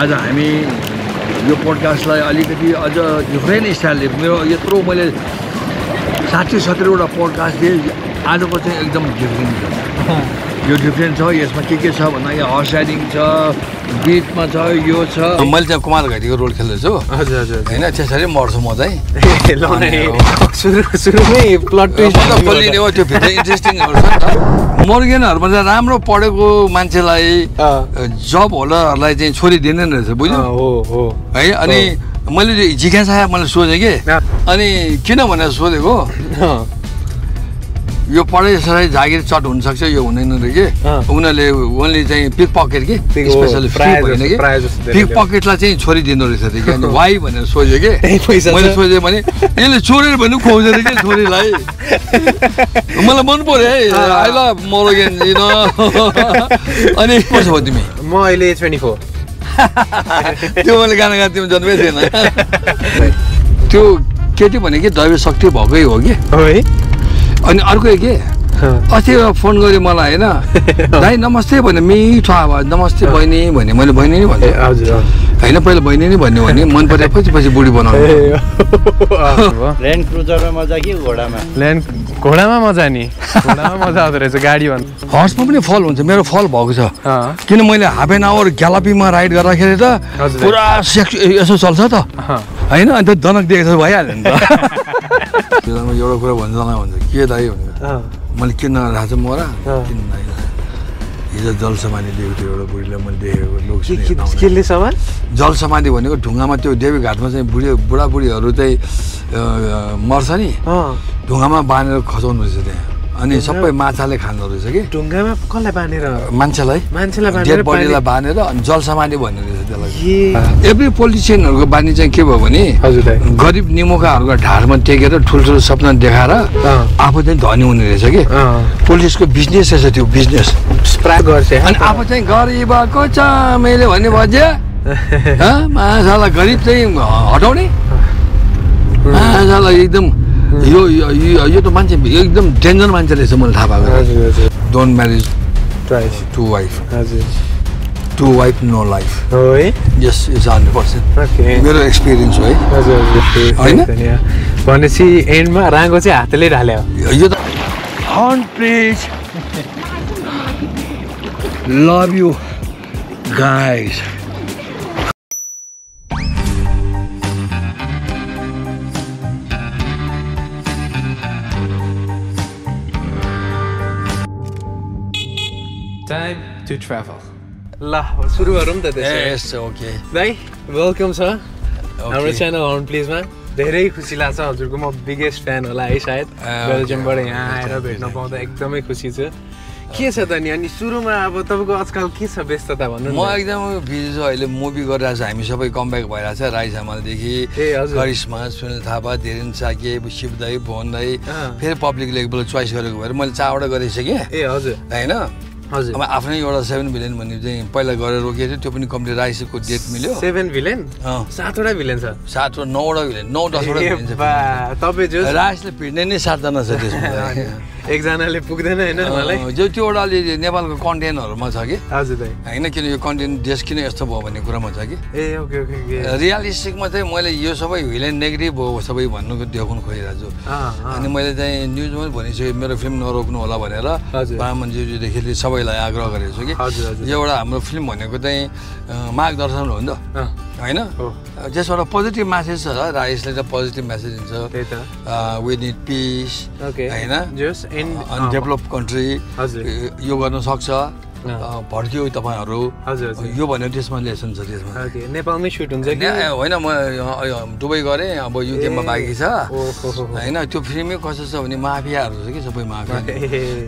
आज हामी यो पोडकास्टलाई अलिकति अझ डिफ्रेन्ट स्टाइलले मेरो यत्रो मैले 60-70वटा पोडकास्ट दिएँ आजको चाहिँ एकदम डिफ्रेन्ट छ यो डिफ्रेन्ट छ यसमा के छ भन्दा यहाँ हर्स राइडिङ छ बिचमा छ यो छ मैले चाहिँ कुमार घैरीको रोल खेल्दैछु हजुर हजुर होइन त्यसरी मर्छु म चाहिँ सुरुमै प्लट ट्विस्ट खोलिने हो त्यो भित्र इन्ट्रेस्टिङहरू छ मर्गेनहरूमा चाहिँ राम्रो पढेको मान्छेलाई जब होल्डरहरूलाई चाहिँ छोरी दिँदैन रहेछ बुझ्यो है अनि मैले जिज्ञासा मैले सोधेँ कि अनि किन भनेर सोधेको यो पढाइ यसरी जागिर चट हुनसक्छ यो हुँदैन रहेछ कि उनीहरूले ओन्ली चाहिँ पिक पकेट कि स्पेसली होइन कि पिक पकेटलाई चाहिँ छोरी दिँदो रहेछ अरे कि अनि वाइ भनेर सोध्यो कि मैले सोधेँ भने यसले चोरेर भन्नु खुवाउँछ अरे कि छोरीलाई मलाई मन पऱ्यो है आइल मर्गेन अनि कसो भयो तिमी म अहिले 24 त्यो मैले गाना गाएको तिमी जन्मै थिएन त्यो केटी भने कि दैव शक्ति भएकै हो कि अनि अर्को के अस्ति फोन गऱ्यो मलाई होइन दाइ नमस्ते भने मिठो आवाज नमस्ते बहिनी भने मैले बहिनी नै भने हजुर होइन पहिला बहिनी नै भन्यो भने मन परेपछि पछि बुढी बनाउनु ल्यान्ड क्रुजरमा मजा कि घोडामा घोडामा मजा नि घोडामा मजा आउँदो रहेछ गाडी भन्दा हर्समा पनि फल हुन्छ मेरो फल भएको छ किन मैले हाफ एन आवर ग्यालापीमा राइड गर्दाखेरि त पुरा यसो चल्छ त होइन अन्त दनक दिएको भइहाल्यो नि त एउटा कुरा भन्छ के दाइ भनेर मैले किन नराखेको छु मोरा किन हिजो जल समाधि दिएको थियो एउटा बुढीलाई मैले देखेको जल समाधि भनेको ढुङ्गामा त्यो देवी घाटमा चाहिँ बुढाबुढीहरू चाहिँ मर्छ नि ढुङ्गामा बाँधेर खसाउनु रहेछ त्यहाँ अनि सबै माछाले खाँदो रहेछ कि ढुङ्गामा कसलाई बाँधेर मान्छेलाई डेड बडीलाई बाँधेर अनि जल समाधि भन्ने रहेछ त्यसलाई एभ्री पोलिटिसियनहरूको बानी चाहिँ के भयो भने गरिब निमुखाहरूको ढाडमा टेकेर ठुल्ठुलो सपना देखाएर आफू चाहिँ धनी हुने रहेछ कि पुलिसको बिजनेस रहेछ त्यो बिजनेस स्प्राग गर्छ अनि आफू चाहिँ गरिबको छ मैले भन्ने भन्छ माछालाई गरिब चाहिँ हटाउने माछालाई एकदम यो त मान्छे एकदम डेन्जर मान्छे रहेछ मैले थाहा पाएको don't marriage to wife to wife no life yes is 100% मेरो एक्सपिरियन्स हो है होइन भनेपछि एन्डमा राँगो चाहिँ हातले ढाल्यो यो त horn please love you guys Time to travel. ल सुरु गरौँ त त्यसो ओके दाइ वेलकम छ हाम्रो च्यानल हर्न प्लिजमा धेरै खुसी लाग्छ हजुरको म बिगेस्ट फ्यान होला है सायद बेल्जियमबाट यहाँ आएर भेट्न पाउँदा एकदमै खुसी छु के छ त नि अनि सुरुमा अब तपाईँको आजकल के छ व्यस्तता भन्नु म एकदम बिजी छु अहिले मुभी गरिरहेको छ हामी सबै कमब्याक भइरहेको छ राई हमालदेखि करिश्मा सुनिल थापा धीरेन साके शिव दाई भुवन दाई फेरि पब्लिकले एकपल्ट चोइस गरेको भएर मैले 4वटा गरिसकेँ हजुर होइन हजुर अब आफ्नै एउटा 7 भिलेन भन्ने चाहिँ पहिला गरेर रोकिएको थियो त्यो पनि कम्प्लिट राइसको डेट मिल्यो 7 भिलेन 7वटा भिलेन छ 7 9वटा भिलेन 9-10वटा भिलेन छ तपाईँ जो राइसले भिड्ने नै 7जना छ त्यसमा एकजनाले पुग्दैन हैन मलाई जो त्यो एउटा अलि नेपालको कन्टेन्टहरुमा छ कि हजुर दाइ हैन किन यो कन्टेन्ट देश किन यस्तो भयो भन्ने कुरामा छ कि ए ओके ओके रियलिस्टिकमा चाहिँ मैले यो सबै भिलेन नेगेटिभ हो सबै भन्नुको देखाउन खोजिरहेको छु अनि मैले चाहिँ न्युजमा पनि भनिसकेँ मेरो फिल्म नरोक्नु होला भनेर ब्राह्मणज्यूदेखि सबैलाई आग्रह गरेको छु कि यो एउटा हाम्रो फिल्म भनेको चाहिँ मार्गदर्शन हो नि त हैन जसबाट पोजिटिभ मेसेज छ राइसले त पोजिटिभ मेसेज दिन्छ वी निड पिस हैन अनडेभलप कन्ट्री यो गर्न सक्छ भड्कियो तपाईहरु यो भन्ने त्यसमा लेसन छ त्यसमा नेपालमै सुट हुन्छ कि होइन म दुबई गरे अब युकेमा बाँकी छ हैन त्यो फिल्ममै कसो छ भने माफियाहरु छ कि सबै माफिया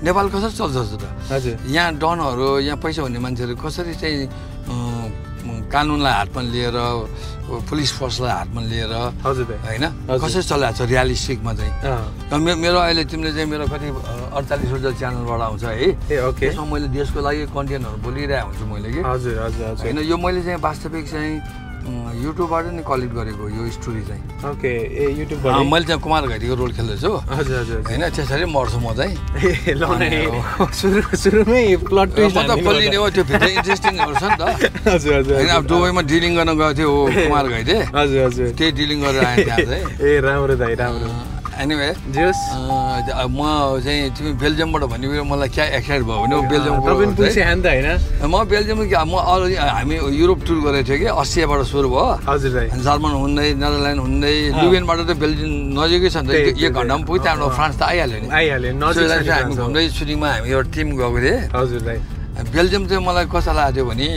नेपाल कसरी चल्छ त हजुर यहाँ डनहरु यहाँ पैसा हुने मान्छेहरु कसरी चाहिँ कानुनलाई हातमा लिएर पुलिस फोर्सलाई हातमा लिएर हैन कसरी चलाएको छ रियलिस्टिकमा चाहिँ मेरो अहिले तिमीले चाहिँ मेरो कति 48वटा च्यानलबाट आउँछ है त्यसमा मैले देशको लागि कन्टेन्टहरु बोलिरहेको हुन्छु मैले कि हजुर हजुर हैन यो मैले चाहिँ वास्तविक चाहिँ युट्युबबाट नि कलेक्ट गरेको यो स्टोरी चाहिँ। ओके ए युट्युबबाट मैले चाहिँ कुमार घैरीको रोल खेल्दैछु। हजुर हजुर होइन त्यसरी मर्छु म चाहिँ। ल सुरुमै प्लट ट्विस्ट त खोलिने हो त्यो भित्र इन्ट्रेस्टिङहरू छ नि त। हजुर हजुर होइन अब दुबईमा डिलिङ गर्न गएको थियो कुमार घैरे। हजुर हजुर त्यही डिलिङ गरेर आएँ त्यहाँ चाहिँ। ए राम्रो दाइ राम्रो। एनिवे जस म चाहिँ तिमी बेल्जियमबाट भन्ने बेला मलाई क्या एक्साइट भयो भने बेल्जियमको तपाईँ पुग्छ हैन त हैन म बेल्जियम म अलरेडी हामी युरोप टुर गरेको थियो कि अस्ट्रियाबाट सुरु भयो। हजुर दाइ जर्मन हुँदै नेदरल्यान्ड हुँदै लुबेनबाट त बेल्जियम नजिकै छ नि त 1 घन्टामा पुग्यो। त्यहाँबाट फ्रान्स त आइहाल्यो नि नजिक हामी घुम्दै सुटिङमा हामी एउटा टिम गएको थिएँ। हजुर दाइ बेल्जियम चाहिँ मलाई कस्तो लागेको थियो भने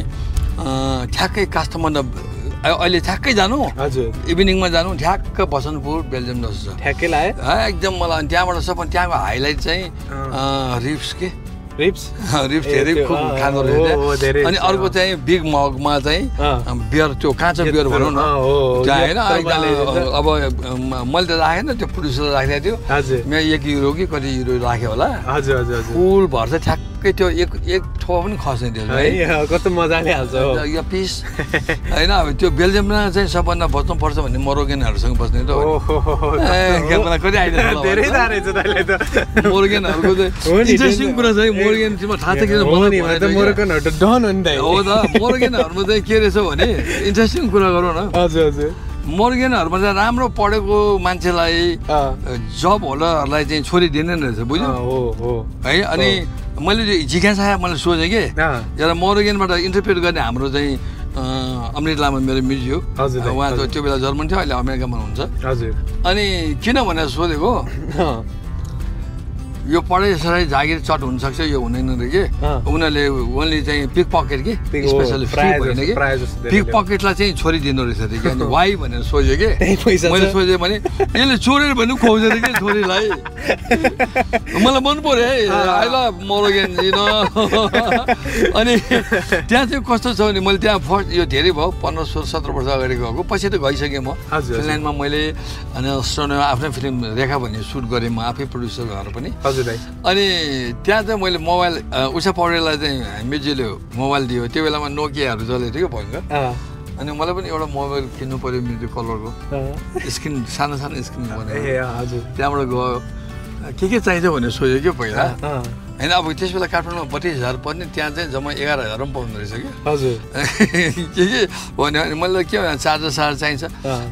ठ्याक्कै काठमाडौँ अहिले ठ्याक्कै जानु हजुर इभिनिङमा जानु ठ्याक्क बसन्तपुर बेल्जियम जस्तो छ ठ्याक्कै लाग्यो एकदम मलाई। अनि त्यहाँबाट सबै त्यहाँको हाइलाइट चाहिँ रिप्स के रिप्स धेरै खुब खाँदो रहेछ। अनि अर्को चाहिँ बिग मगमा चाहिँ बियर त्यो काँचो बियर भनौँ न त्यहाँ होइन। अब मैले त राखेन त्यो पुलिसले राखेको थियो। मेरो 1 युरो कि कति युरो राख्यो होला। हजुर हजुर फुल भर्छ ठ्याक्कै त्यो एक ठो पनि खस्ने थियो है कस्तो मजाले हाल्छ यो पिस होइन। अब त्यो बेल्जियममा चाहिँ सबभन्दा बस्नुपर्छ भन्ने मोरोगेनहरूसँग बस्ने त कति आइदिन्छ धेरै थाहा रहेछ तैँले त मोरोगेनहरूको चाहिँ इन्ट्रेस्टिङ कुरा छ है। मोरोगेन तिम्रो थाहा छ किन मोरोगेनहरू त डन हो नि त हो त। मोरोगेनहरूमा चाहिँ के रहेछ भने इन्ट्रेस्टिङ कुरा गरौँ न। हजुर हजुर मोर्गेनहरूमा चाहिँ राम्रो पढेको मान्छेलाई जब होल्डरहरूलाई चाहिँ छोरी दिँदैन रहेछ बुझ्यो है। अनि मैले जिज्ञासा मैले सोचेँ कि एउटा मोर्गेनबाट इन्टरप्रेट गर्ने हाम्रो चाहिँ अमृत लामा मेरो म्युजिक उहाँ त्यो बेला जर्मन थियो अहिले अमेरिकामा हुन्छ। हजुर अनि किन भनेर सोधेको यो पढाइ सराइ जागिर चट हुनसक्छ यो हुँदैन रे कि उनीहरूले ओन्ली चाहिँ पिक पकेट कि स्पेसली फ्री होइन कि पिक पकेटलाई चाहिँ छोरी दिँदो रहेछ अरे कि। अनि वाइ भनेर सोध्यो कि मैले सोचेँ भने यसले चोरेर भन्नु खुवाउँछ अरे कि छोरीलाई। मलाई मन पऱ्यो है आई लभ मोरोगेन न। अनि त्यहाँ चाहिँ कस्तो छ भने मैले त्यहाँ फर्स्ट यो धेरै भयो 15-17 वर्ष अगाडि गएको। पछि त गइसकेँ म फिनल्यान्डमा। मैले अनि स्टोनमा आफ्नै फिल्म रेखा भन्ने सुट गरेँ म आफै प्रड्युसर भएर पनि। अनि त्यहाँ चाहिँ मैले मोबाइल उषा पौडेललाई चाहिँ मिर्जीले मोबाइल दियो। त्यो बेलामा नोकियाहरू चलेको थियो कि भयङ्कर। अनि मलाई पनि एउटा मोबाइल किन्नु पऱ्यो मिर्जी कलरको स्क्रिन सानो सानो स्क्रिन भनेर त्यहाँबाट गयो के चाहिन्छ भनेर सोध्यो कि पहिला होइन। अब त्यस बेला काठमाडौँमा 32,000 पर्ने त्यहाँ चाहिँ जम्मा 11,000 पनि पाउँदो रहेछ कि। हजुर के भन्यो भने मैले के भने चार्जर चाहिन्छ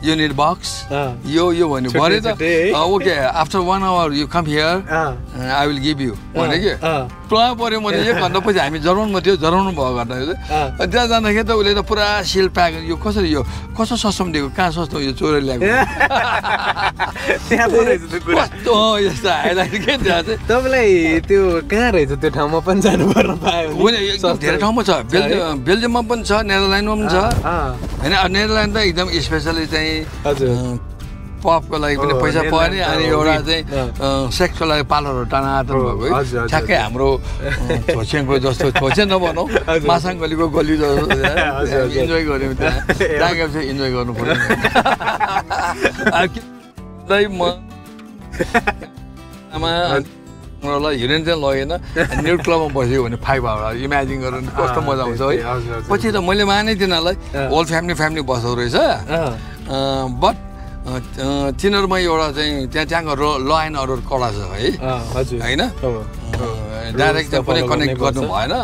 यो निड बक्स यो भन्यो भरे त okay after 1 hour you come here I will give you भने कि प्ला पऱ्यो। मैले 1 घन्टा पछि हामी जराउनुमा थियो जराउनु भयो घन्टा त्यहाँ जाँदाखेरि त उसले त पुरा सेल प्याक यो कसरी यो कस्तो सस्तोमा दिएको कहाँ सस्तो यो चोरेर ल्याएको कस्तो यस्तो हाइलाइट के त्यहाँ चाहिँ तपाईँलाई त्यो कहाँ रहेछ त्यो ठाउँमा पनि जानु पर्न पायो एकदम धेरै ठाउँमा छ। बेल्जियममा पनि छ नेदरल्यान्डमा पनि छ होइन। अब नेदरल्यान्ड त एकदम स्पेसली चाहिँ पपको लागि पनि पैसा पर्ने अनि एउटा चाहिँ सेक्सको लागि पार्लरहरू टानाटान भएको है। ठ्याक्कै हाम्रो छोचेङको जस्तो छोचे नभनौँ मासाङ गलीको गली जस्तो इन्जोय गऱ्यौँ त्यहाँ जाँदा चाहिँ इन्जोय गर्नु पर्यो। मलाई हिरोइन चाहिँ लगेन न्युड क्लबमा बस्यो भने 5 आवर इमेजिन गर्नु कस्तो मजा आउँछ है। पछि त मैले माने तिनीहरूलाई होल फ्यामिली बस्दो रहेछ। बट तिनीहरूमा एउटा चाहिँ त्यहाँको ल एन्ड अर्डर कडा छ है होइन। डाइरेक्ट चाहिँ पनि कनेक्ट गर्नु भएन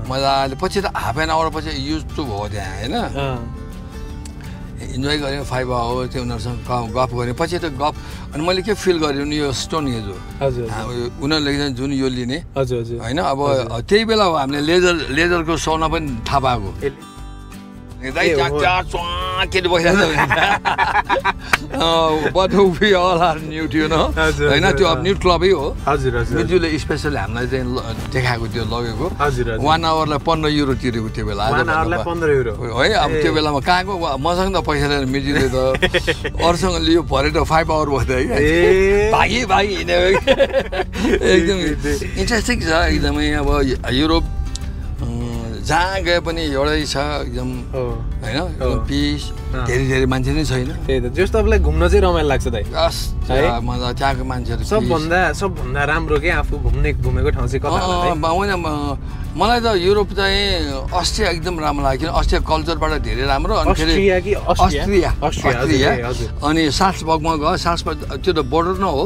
मजाले। पछि त हाफ एन आवर पछि युज टु भयो त्यहाँ होइन। इन्जोय गऱ्यौँ 5 आवर त्यो उनीहरूसँग गफ गऱ्यौँ। पछि त गफ अनि मैले के फिल गरेँ नि यो स्टोन एज हो उनीहरूले चाहिँ जुन यो लिने होइन। अब त्यही बेला हो हामीले लेजरको सोना पनि थाहा पाएको केटी बसिरहेको होइन। त्यो अब न्युड क्लबै हो मिजुले स्पेसली हामीलाई चाहिँ देखाएको त्यो लगेको 1 आवरलाई 15 युरो तिरेको त्यो बेला है। अब त्यो बेलामा कहाँको मसँग त पैसा लिएर मिजुले त अरूसँग लियो भरे त 5 आवर बस्दै भागी हिँड्यो एकदम इन्ट्रेस्टिङ छ एकदमै। अब युरोप जहाँ गए पनि एउटै छ एकदम होइन पिस धेरै धेरै मान्छे नै छैन त्यही त जस तपाईँलाई घुम्न चाहिँ रमाइलो लाग्छ दाइ मजा त्यहाँको मान्छेहरू सबभन्दा राम्रो के आफू घुमेको ठाउँ चाहिँ कता होइन मलाई त युरोप चाहिँ अस्ट्रिया एकदम राम्रो लाग्यो किन अस्ट्रिया कल्चरबाट धेरै राम्रो अनि फेरि अस्ट्रिया अनि साल्सबर्गमा गयो साल्सबर्ग त्यो त बोर्डर न हो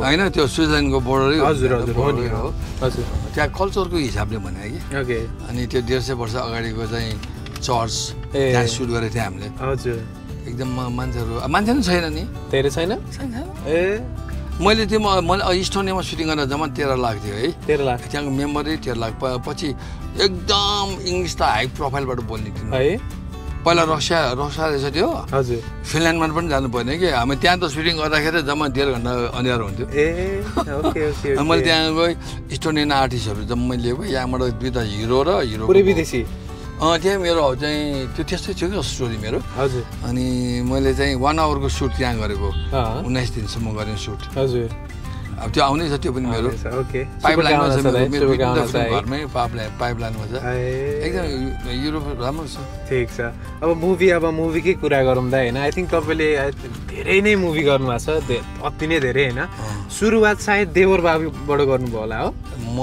होइन त्यो स्विजरल्यान्डको बोर्डरै हो त्यहाँ कल्चरको हिसाबले भने कि अनि त्यो 150 वर्ष अगाडिको चाहिँ चर्च त्यहाँ सुट गरेको थियो हामीले हजुर एकदम मान्छे नै छैन नि धेरै छैन मैले त्यो मैले इस्टोनियामा सुटिङ गरेर जम्मा 13 लाख थियो है 13 लाख त्यहाँको मेम्बरै 13 लाख पछि एकदम इङ्ग्लिस त हाई प्रोफाइलबाट बोल्ने थियो है पहिला रसिया रहेछ त्यो हजुर फिनल्यान्डमा पनि जानु पर्ने कि हामी त्यहाँ त सुटिङ गर्दाखेरि जम्मा 1.5 घन्टा अँध्यारो हुन्थ्यो मैले त्यहाँ गएँ इस्टोनियन आर्टिस्टहरू जम्मै लिएको यहाँबाट 2टा हिरो र हिरो पुरै विदेशी त्यहाँ मेरो चाहिँ त्यो त्यस्तै थियो कि स्टोरी मेरो हजुर अनि मैले चाहिँ 1 आवरको सुट त्यहाँ गरेको 19 दिनसम्म गरेँ सुट हजुर अब त्यो आउनै छ त्यो पनि मेरो पाइपलाइनमा छ घरमै पाइपलाइनमा छ एकदम युरोप राम्रो छ ठिक छ अब मुभीकै कुरा गरौँ त होइन आई थिङ्क तपाईँले धेरै नै मुभी गर्नुभएको छ अति नै धेरै होइन सुरुवात सायद देवर बाबुबाट गर्नुभयो होला हो म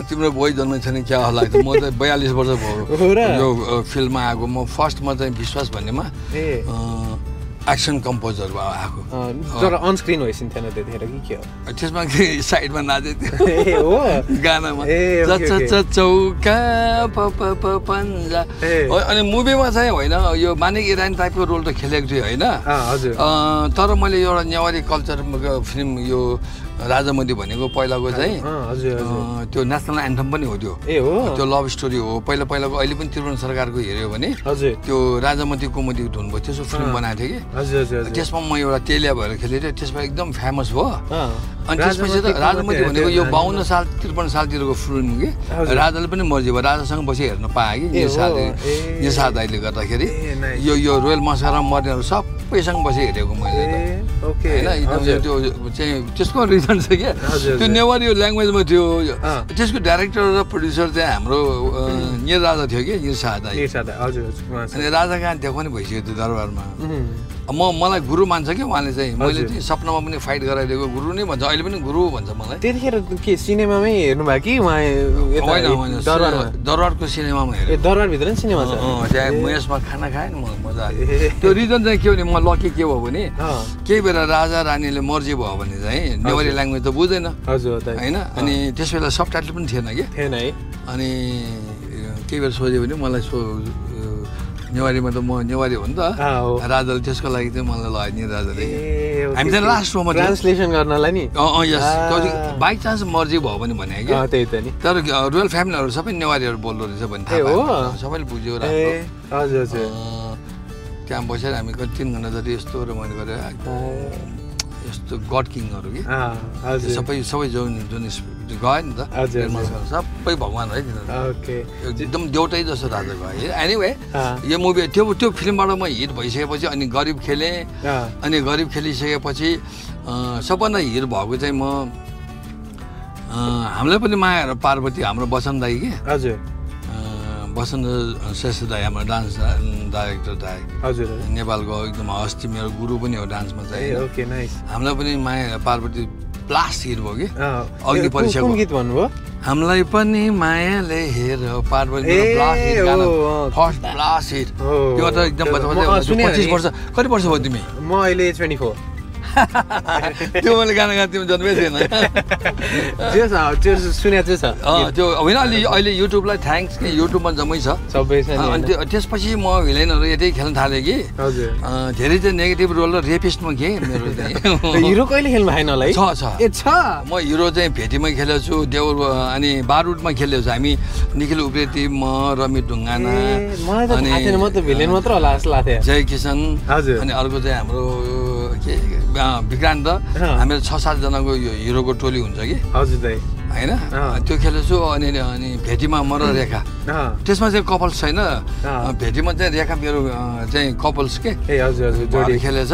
तिम्रो बोय जन्मै छैन क्या होला म त 42 वर्ष भयो यो फिल्ममा आएको म फर्स्टमा चाहिँ विश्वास भन्नेमा एक्सन कम्पोजर आएको तर अन स्क्रिन भइसिन्थेन त्यतिखेर कि के हो त्यसमा साइडमा नाचे थियो हो गानामा चौका पन्जा अनि मुभीमा चाहिँ होइन यो मानिक इरानी टाइपको रोल त खेलेको थियो होइन तर मैले एउटा नेवारी कल्चरको फिल्म यो राजामती भनेको पहिलाको चाहिँ त्यो नेसनल एन्थम पनि हो त्यो लभ स्टोरी हो पहिलाको अहिले पनि त्रिभुवन सरकारको हेऱ्यो भने त्यो राजामती कुमुदी धुन भयो त्यसको फिल्म बनाएको थियो कि त्यसमा म एउटा तेलिया भएर खेलेको थिएँ त्यसमा एकदम फेमस भयो अनि त्यसपछि त राजामती भनेको यो 52 साल 53 सालतिरको फिल्म कि राजाले पनि मर्जी भयो राजासँग बसी हेर्न पाएँ कि निसाद दाइले गर्दाखेरि यो रोयल मस्करा मर्नेहरू सबैसँग बसी हेरेको मैले होइन त्यो चाहिँ त्यसको रिजन छ क्या त्यो नेवारी ल्याङ्ग्वेजमा थियो त्यसको डाइरेक्टर र प्रड्युसर चाहिँ हाम्रो निर राजा थियो कि निरसाद दाइ अनि राजा कहाँ देखाउने भइसक्यो त्यो दरबारमा मलाई गुरु मान्छ कि उहाँले चाहिँ मैले चाहिँ सपनामा पनि फाइट गराइदिएको गुरु नै भन्छ अहिले पनि गुरु भन्छ मलाई त्यतिखेर के सिनेमामै हेर्नुभयो कि होइन दरबारको सिनेमामा हेरेँ दरबारभित्र नि सिनेमा छ त्यहाँ महेशमा खाना खाएँ नि म मजा आयो त्यो रिजन चाहिँ के हो भने म लकी के भयो भने केही बेला राजा रानीले मर्जी भयो भने चाहिँ नेवारी ल्याङ्ग्वेज त बुझ्दैन होइन अनि त्यस बेला सब टाइटल पनि थिएन कि है अनि केही बेला सोध्यो भने मलाई नेवारीमा त म नेवारी हो नि त राजाले त्यसको लागि चाहिँ मलाई लगायो नि राजाले हामी चाहिँ लास्ट सोमा ट्रान्सलेसन गर्नलाई नि बाई चान्स मर्जी भयो भने कि त्यही त नि तर रोयल फ्यामिलीहरू सबै नेवारीहरू बोल्दो रहेछ भने थाहा सबैले बुझ्यो हजुर त्यहाँ बसेर हामी 3 घन्टा जति यस्तो रमाइलो गरेर यस्तो गड किङहरू कि सबै जुन गयो नि त सबै भगवान् है एकदम देउटै जस्तो राजा गयो एनिवे यो मुभी त्यो फिल्मबाट म हिट भइसकेपछि अनि गरिब खेलेँ अनि गरिब खेलिसकेपछि सबभन्दा हिट भएको चाहिँ म हामीलाई पनि माया पार्वती हाम्रो बसन्त दाइ कि हजुर बसन्त श्रेष्ठ दाइ हाम्रो डान्स डाइरेक्टर दाइ हजुर नेपालको एकदम हस्ती मेरो गुरु पनि हो डान्समा चाहिँ ओके नाइस हामीलाई पनि माया पार्वती ब्लास्ट हिट भयो कि अघि परिसक्यो गीत भन्नुभयो हामीलाई पनि मायाले हेर पार्वती ब्लास्ट हिट गाना फर्स्ट ब्लास्ट हिट त्यो त एकदम 25 वर्ष कति वर्ष भयो तिमी म अहिले 24 त्यो मैले गाना गाएको तिमी जन्मै थिएन त्यो सुने चाहिँ छ त्यो होइन अहिले युट्युबलाई थ्याङ्क्स कि युट्युबमा जम्मै छ सबै छ अनि त्यसपछि म भिलेनहरू यतै खेल्न थालेँ कि धेरै चाहिँ नेगेटिभ रोल र रेपिस्टमा थिएँ मेरो चाहिँ हिरो कहिले खेल्नु भएन होला छ म हिरो चाहिँ भेटीमै खेलेको छु देउर अनि बारुडमा खेलेको छु हामी निखिल उप्रेती म रमित ढुङ्गाना अनि म त भिलेन मात्र होला जस्तो लाग्थ्यो जय किसन अनि अर्को चाहिँ हाम्रो के विक्रान्त हामीहरू 6-7 जनाको यो हिरोको टोली हुन्छ कि हजुर दाइ होइन त्यो खेलेको छु अनि भेटीमा म र रेखा त्यसमा चाहिँ कपल्स छैन भेटीमा चाहिँ रेखा मेरो चाहिँ कपल्स के जोडी खेलेछ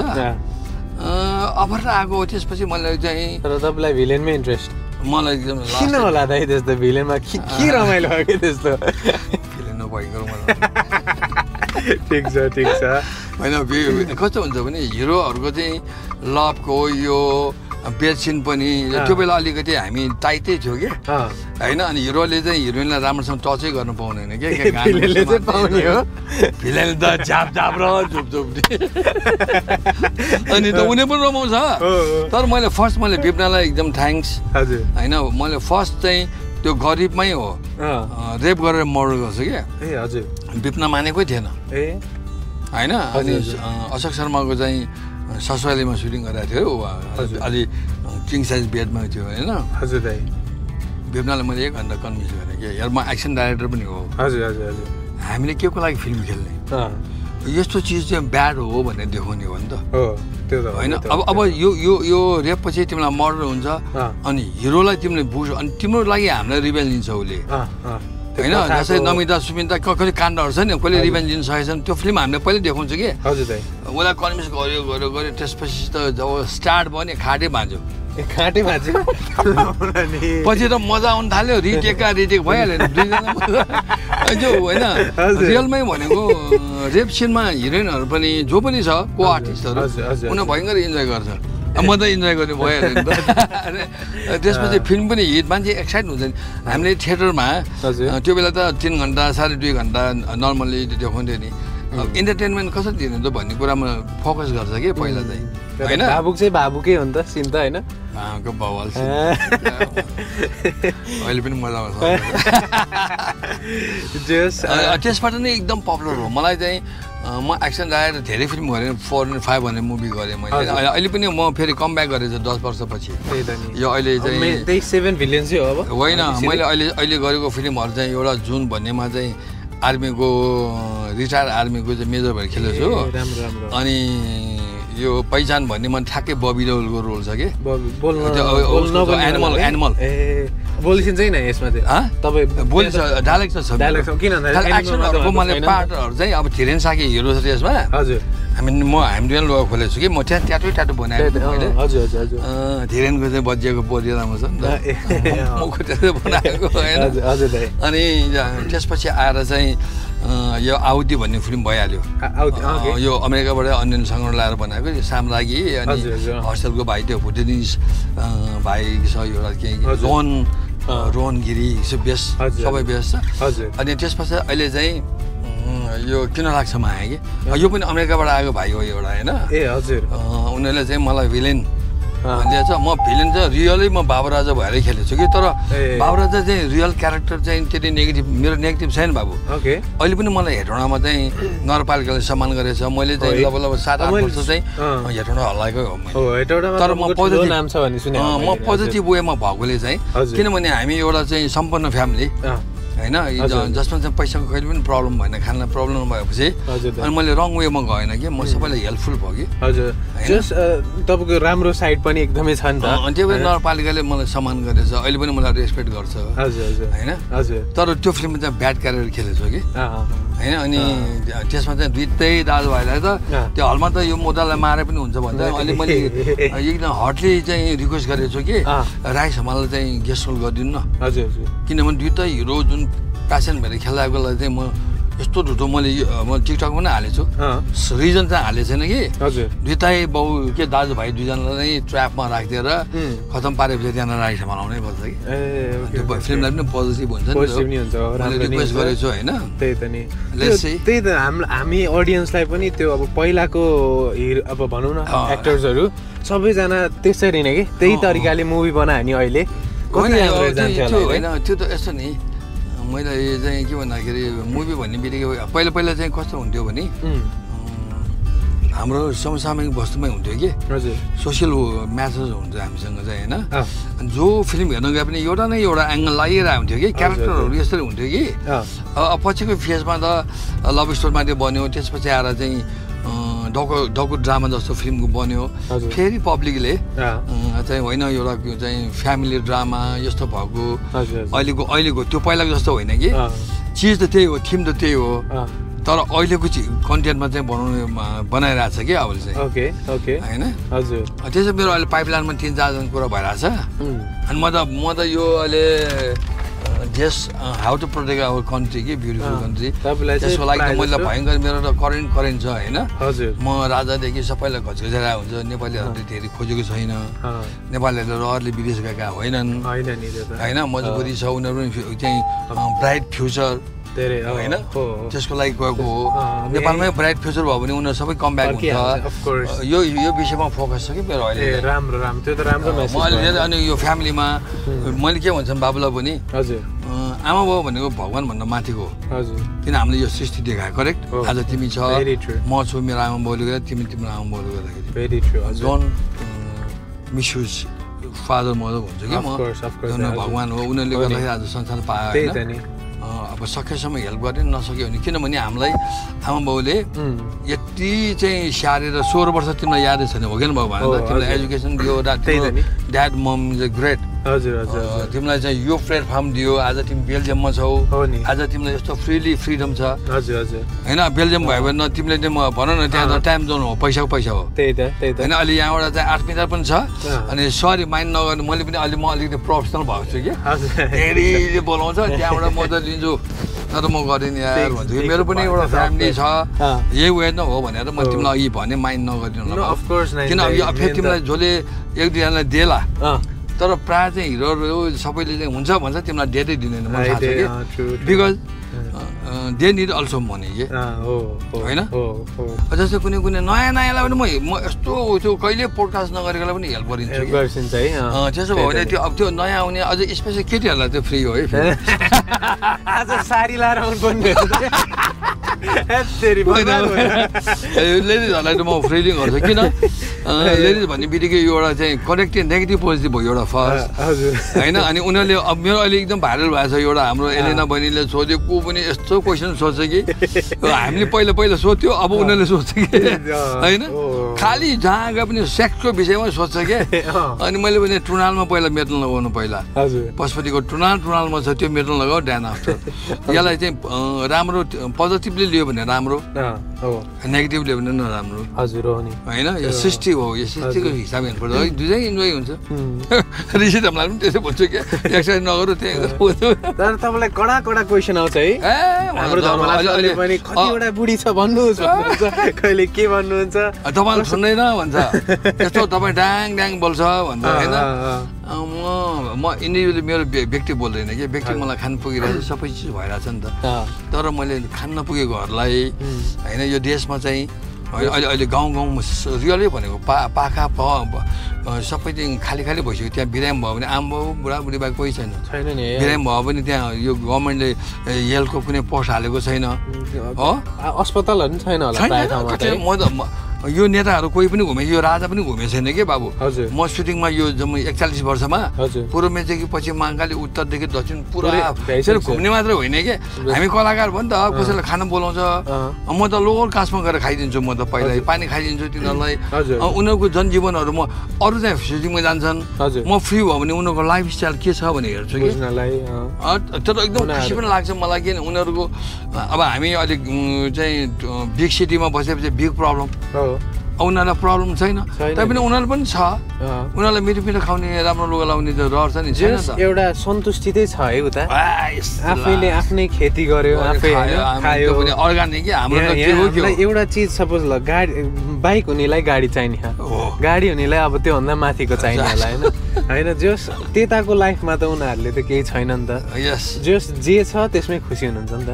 अफर आएको त्यसपछि मैले चाहिँ तर तपाईँलाई भिलेनमै इन्ट्रेस्ट मलाई एकदम किन होला दाइ त्यस्तो भिलेनमा के रमाइलो भयो कि त्यस्तो भिलेन भएको मलाई ठिक छ होइन कस्तो हुन्छ भने हिरोहरूको चाहिँ लभको यो बेड सिन पनि त्यो बेला अलिकति हामी टाइटै थियो कि होइन अनि हिरोले चाहिँ हिरोइनलाई राम्रोसँग टचै गर्नु पाउँदैन क्या भिलेन त झाप झाप र झुप झुप अनि त उनी पनि रमाउँछ तर मैले फर्स्ट बिपनालाई एकदम थ्याङ्क्स होइन मैले फर्स्ट चाहिँ त्यो गरिबमै हो रेप गरेर मर्डर गर्छ क्या बिपना मानेकै थिएन होइन अनि अशोक शर्माको चाहिँ ससुरालीमा सुटिङ गरेको थियो अलि किङ साइज बेडमा थियो होइन हजुर दाइ बिपनालाई मैले 1 घन्टा कन्भिन्स गरेँ कि यार म एक्सन डाइरेक्टर पनि हो हामीले के को लागि फिल्म खेल्ने यस्तो चिज चाहिँ ब्याड हो भनेर देखाउने हो नि त होइन अब यो रेप पछि तिमीलाई मर्डर हुन्छ अनि हिरोलाई तिमीले बुझ्छ अनि तिम्रो लागि हामीलाई रिभेन्ज लिन्छ उसले होइन जस्तै नमिता सुमिता कहिले काण्डहरू छ नि कहिले रिभेन्ज लिन सकेको छ त्यो फिल्म हामीले पहिल्यै देखाउँछ कि उसलाई कन्भिन्स गऱ्यो त्यसपछि त जब स्टार्ट भयो नि खाटै भाँच्यो पछि त मजा आउनु थाल्यो रिटेक भइहाल्यो जो होइन रियलमै भनेको रेप सिनमा हिरोइनहरू पनि जो पनि छ को आर्टिस्टहरू उनीहरू भयङ्कर इन्जोय गर्छ म त इन्जोय गर्ने भइहाल्यो नि त त्यसपछि फिल्म पनि हिट मान्छे एक्साइट हुन्छ नि हामीले थिएटरमा त्यो बेला त 3 घन्टा 2.5 घन्टा नर्मल्ली देखाउँथ्यो नि इन्टरटेनमेन्ट कसरी दिनु त भन्ने कुरामा फोकस गर्छ कि पहिला चाहिँ होइन भावुक चाहिँ भावुकै हो नि त सिन त होइन बवाल अहिले पनि मजा आउँछ त्यसबाट नै एकदम पपुलर हो मलाई चाहिँ म एक्सन डाइरेक्टर धेरै फिल्म गरेँ 4 5 भन्ने मुभी गरेँ मैले अहिले पनि म फेरि कम ब्याक गरेँ 10 वर्षपछि यो अहिले चाहिँ 7 भिलियन चाहिँ हो अब होइन मैले अहिले गरेको फिल्महरू चाहिँ एउटा जुन भन्नेमा चाहिँ आर्मीको रिटायर आर्मीको चाहिँ मेजर भएर खेलेको छु अनि यो पहिचान भन्ने मन ठ्याक्कै बबी देओलको रोल छ कि एनिमल बोलिसिन चाहिँ न यसमा चाहिँ तपाईँ बोलिन्छ डायलेक्ट छ एक्सनहरूको मैले पार्टहरू चाहिँ अब धीरेन साकी हिरो छ त्यसमा हजुर हामी लोगो खोलेको छु कि म त्यहाँ ट्याटो बनाएको धीरेनको चाहिँ बजिएको बोली राम्रो छ नि त मको त्यसै बनाएको होइन अनि त्यसपछि आएर चाहिँ यो आउती भन्ने फिल्म भइहाल्यो यो अमेरिकाबाट अन्य सङ्गठन ल्याएर बनाएको साम्राज्ञी अनि हस्टेलको भाइ त्यो भुटेनिस भाइ छ एउटा के रोहन गिरी बेस्ट सबै बेस्ट छ अनि त्यसपछि अहिले चाहिँ यो किन लाग्छमा आयो कि यो पनि अमेरिकाबाट आएको भाइ हो एउटा होइन उनीहरूले चाहिँ मलाई भिलेन भनिदिएछ म भिलेन चाहिँ रियलै म बाबुराजा भएरै खेलेको छु कि तर बाबुराजा चाहिँ रियल क्यारेक्टर चाहिँ त्यति नेगेटिभ मेरो नेगेटिभ छैन बाबु अहिले पनि मलाई हेटौँडामा चाहिँ नगरपालिकाले सम्मान गरेछ मैले चाहिँ लगभग 7-8 वर्ष चाहिँ हेटौँडा हल्लाएकै हो तर म पोजिटिभ वेमा भएकोले चाहिँ किनभने हामी एउटा चाहिँ सम्पन्न फ्यामिली होइन जसमा चाहिँ पैसाको कहिले पनि प्रब्लम भएन खाना प्रब्लम भएपछि अनि मैले रङ वेमा गएन कि म सबैलाई हेल्पफुल भयो कि हजुर तपाईँको राम्रो साइड पनि एकदमै छ नि त अनि त्यो बेला नगरपालिकाले मलाई सम्मान गरेछ अहिले पनि मलाई रेस्पेक्ट गर्छ होइन तर त्यो फिल्ममा चाहिँ ब्याड क्यारेक्टर खेलेको छु कि होइन अनि त्यसमा चाहिँ दुईटै दाजुभाइलाई त त्यो हलमा त यो मुद्दालाई मारे पनि हुन्छ भन्छ अहिले मैले एकदम हटली चाहिँ रिक्वेस्ट गरेको छु कि राई समाललाई चाहिँ गेस्ट रोल गरिदिनु न किनभने दुईटै हिरो जुन प्यासन भएर खेलाएकोलाई चाहिँ म यस्तो ढुटो मैले टिकटकमा पनि हालेको छु रिजन चाहिँ हालेको छैन कि दुईटै बाउ के दाजुभाइ दुईजनालाई नै ट्र्यापमा राखिदिएर खतम पारेपछि त्यहाँ राई समालाउनै पर्छ कि त्यो फिल्मलाई पनि पोजिटिभ हुन्छ नि रिक्वेस्ट गरेको छु होइन त्यही त हामी अडियन्सलाई पनि त्यो अब पहिलाको अब भनौँ न एक्टर्सहरू सबैजना त्यसरी नै कि त्यही तरिकाले मुभी बनायो नि अहिले होइन त्यो त यस्तो नि मैले चाहिँ के भन्दाखेरि मुभी भन्ने बित्तिकै पहिला चाहिँ कस्तो हुन्थ्यो भने हाम्रो समसामयिक वस्तुमै हुन्थ्यो कि सोसियल म्यासेज हुन्थ्यो हामीसँग चाहिँ होइन जो फिल्म हेर्न गए पनि एउटा न एउटा एङ्गल लागिरहेको हुन्थ्यो कि क्यारेक्टरहरू यसरी हुन्थ्यो कि पछिको फेजमा त लभ स्टोरमा त्यो बन्यो त्यसपछि आएर चाहिँ डकु ड्रामा जस्तो फिल्मको बन्यो फेरि पब्लिकले चाहिँ होइन एउटा चाहिँ फ्यामिली ड्रामा यस्तो भएको अहिलेको त्यो पहिलाको जस्तो होइन कि चिज त त्यही हो थिम त त्यही हो तर अहिलेको कन्टेन्टमा चाहिँ बनाइरहेछ कि अब चाहिँ होइन त्यसो मेरो अहिले पाइपलाइनमा 3-4 जना कुरा भइरहेछ अनि म त यो अहिले just how to protect our country के beautiful country तपाईलाई चाहिँ त्यसको लागि त मैले भयंकर मेरो त करेन्ट छ हैन हजुर म राजादेखि सबैलाई घचघचाएर हुन्छ नेपालीहरूले धेरै खोजेको छैन नेपालीहरूले रहरले विदेश गएका होइनन् हैन नि त्यो त हैन मजबुरी छ उनीहरु चाहिँ ब्राइट फ्युचर धेरै हैन त्यसको लागि गएको हो नेपालमै ब्राइट फ्युचर भयो भने उनीहरु सबै कम ब्याक हुन्छ यो विषयमा फोकस छ कि मेरो अहिले राम्रो त्यो त राम्रो मेसेज मैले अनि यो फ्यामिलीमा मैले के भन्छन् बाबुलाई पनि हजुर आमा बाबु भनेको भगवान भन्दा माथिको हजुर किन हामीले यो सृष्टि देखायो करेक्ट आज तिमी छ म छु मेरो आमा बाबुले गर्दा तिम्रो आमा बाबुले गर्दाखेरि very true don't misuse father mother भन्छ कि म भगवान हो उनीहरूले गर्दाखेरि आज संसार पायो हैन अब सकेसम्म हेल्प गर्ने नसक्यो भने किनभने हामीलाई आमा बाउले यति चाहिँ स्याहारेर 16 वर्ष तिमीलाई यादै छैन हो कि भगवान तिमीलाई एजुकेसन दियो dad mom is a great हजुर तिमीलाई चाहिँ यो प्लेटफर्म दियो आज तिमी बेल्जियममा छौ आज तिमीलाई यस्तो फ्रिडम छ हजुर हैन बेल्जियम भयो भने न तिमीले म भन न त्यहाँ त टाइम जोन हो पैसाको पैसा हो त्यही त हैन अहिले यहाँबाट चाहिँ 8 मिटर पनि छ अनि सरी माइन्ड नगर्नु मैले पनि अहिले म अलिकति प्रोफेसनल भएको छु कि धेरैले बोलाउँछ त्यहाँबाट म त लिन्छु तर म गरिन यार भन्छु मेरो पनि एउटा फ्यामिली छ यही वे न हो भनेर म तिमीलाई अघि भने माइन्ड नगरिदिनु किन यो फेरि तिमीलाई जसले एक दुईजनालाई देला तर प्रायः चाहिँ हिरोहरू सबैले चाहिँ हुन्छ भन्छ तिमीलाई डेटै दिँदैन मलाई थाहा छ कि because they need also money के होइन जस्तै कुनै नयाँलाई पनि म यस्तो त्यो कहिले पोडकास्ट नगरेकोलाई पनि हेल्प गरिदिन्छु त्यसो भयो भने त्यो अब त्यो नयाँ आउने अझ स्पेसली केटीहरूलाई त्यो फ्री हो है आज साडी लाएर आउनुपर्ने लेडिजहरूलाई त म फ्रिली गर्छु किन लेडिज भन्ने बित्तिकै एउटा चाहिँ कनेक्टिभ नेगेटिभ पोजिटिभ भयो एउटा फर्स्ट होइन अनि उनीहरूले अब मेरो अहिले एकदम भाइरल भएको छ एउटा हाम्रो एलेना बहिनीले सोधेको पनि यस्तो क्वेसन सोध्छ कि हामीले पहिला सोध्थ्यो अब उनीहरूले सोध्छ कि होइन खालि जहाँ गए पनि सेक्सको विषयमा सोध्छ क्या अनि मैले भने टुनालमा पहिला मेटल लगाउनु पहिला पशुपतिको टुनालमा छ त्यो मेटल लगाऊ ड्यान आफ्टर यसलाई चाहिँ राम्रो पोजिटिभली लियो भने राम्रो नेगेटिभ लियो भने नराम्रो हजुर हो नि होइन यो सृष्टि हो यो सृष्टिको हिसाब हेर्नुपर्छ दुईटै इन्जोय हुन्छ ऋषि हामीलाई पनि त्यसै भन्छु क्या एक्सर्साइज नगरौँ त्यही तर तपाईँलाई कडा क्वेसन आउँछ है हाम्रो धर्मले पनि कतिवटा बुढी छ भन्नुहुन्छ कहिले के भन्नुहुन्छ तपाईँले सुन्दैन भन्छ यस्तो तपाईँ ड्याङ बोल्छ भन्छ होइन म इन्डिभिजुअली मेरो व्यक्ति बोल्दैन कि व्यक्ति मलाई खान पुगिरहेको छ सबै चिज भइरहेछ नि त तर मैले खान नपुगेकोहरूलाई होइन यो देशमा चाहिँ अहिले गाउँमा रियलै भनेको पाखा सबै चाहिँ खाली भइसक्यो त्यहाँ बिरामी भयो भने आमा बाउ बुढाबुढी बाहेक कोही छैन बिरामी भयो भने त्यहाँ यो गभर्मेन्टले हेल्थको कुनै पोस्ट हालेको छैन हो अस्पतालहरू पनि छैन होला म त यो नेताहरू कोही पनि घुमे यो राजा पनि घुमेको छैन के बाबु म सुटिङमा यो जम्मै 41 वर्षमा पूर्व मेचेकी पछि महाकाली उत्तरदेखि दक्षिण पुरा घुम्ने मात्र होइन कि हामी कलाकार भयो नि त कसैलाई खाना बोलाउँछ म त लोकल कास्टमा गएर खाइदिन्छु म त पहिला पानी खाइदिन्छु तिनीहरूलाई उनीहरूको जनजीवनहरू म अरू चाहिँ सुटिङमा जान्छन् म फ्री भयो भने उनीहरूको लाइफस्टाइल के छ भने हेर्छु कि तर एकदम खुसी पनि लाग्छ मलाई किन उनीहरूको अब हामी अलिक चाहिँ बिग सिटीमा बसेपछि बिग प्रब्लम उनीहरूलाई प्रब्लम छैन तैपनि उनीहरू पनि छ उनीहरूलाई मिठो खाउने राम्रो लुगा लाउने त रहर छ नि एउटा सन्तुष्टि चाहिँ छ है उता आफैले आफ्नै खेती गर्यो आफै खायो पनि अर्गानिक हाम्रो एउटा चिज सपोज ल गाडी बाइक हुनेलाई गाडी चाहिने गाडी हुनेलाई अब त्योभन्दा माथिको चाहिने होला होइन जस त्यताको लाइफमा त उनीहरूले त केही छैन नि त जस जे छ त्यसमै खुसी हुनुहुन्छ नि त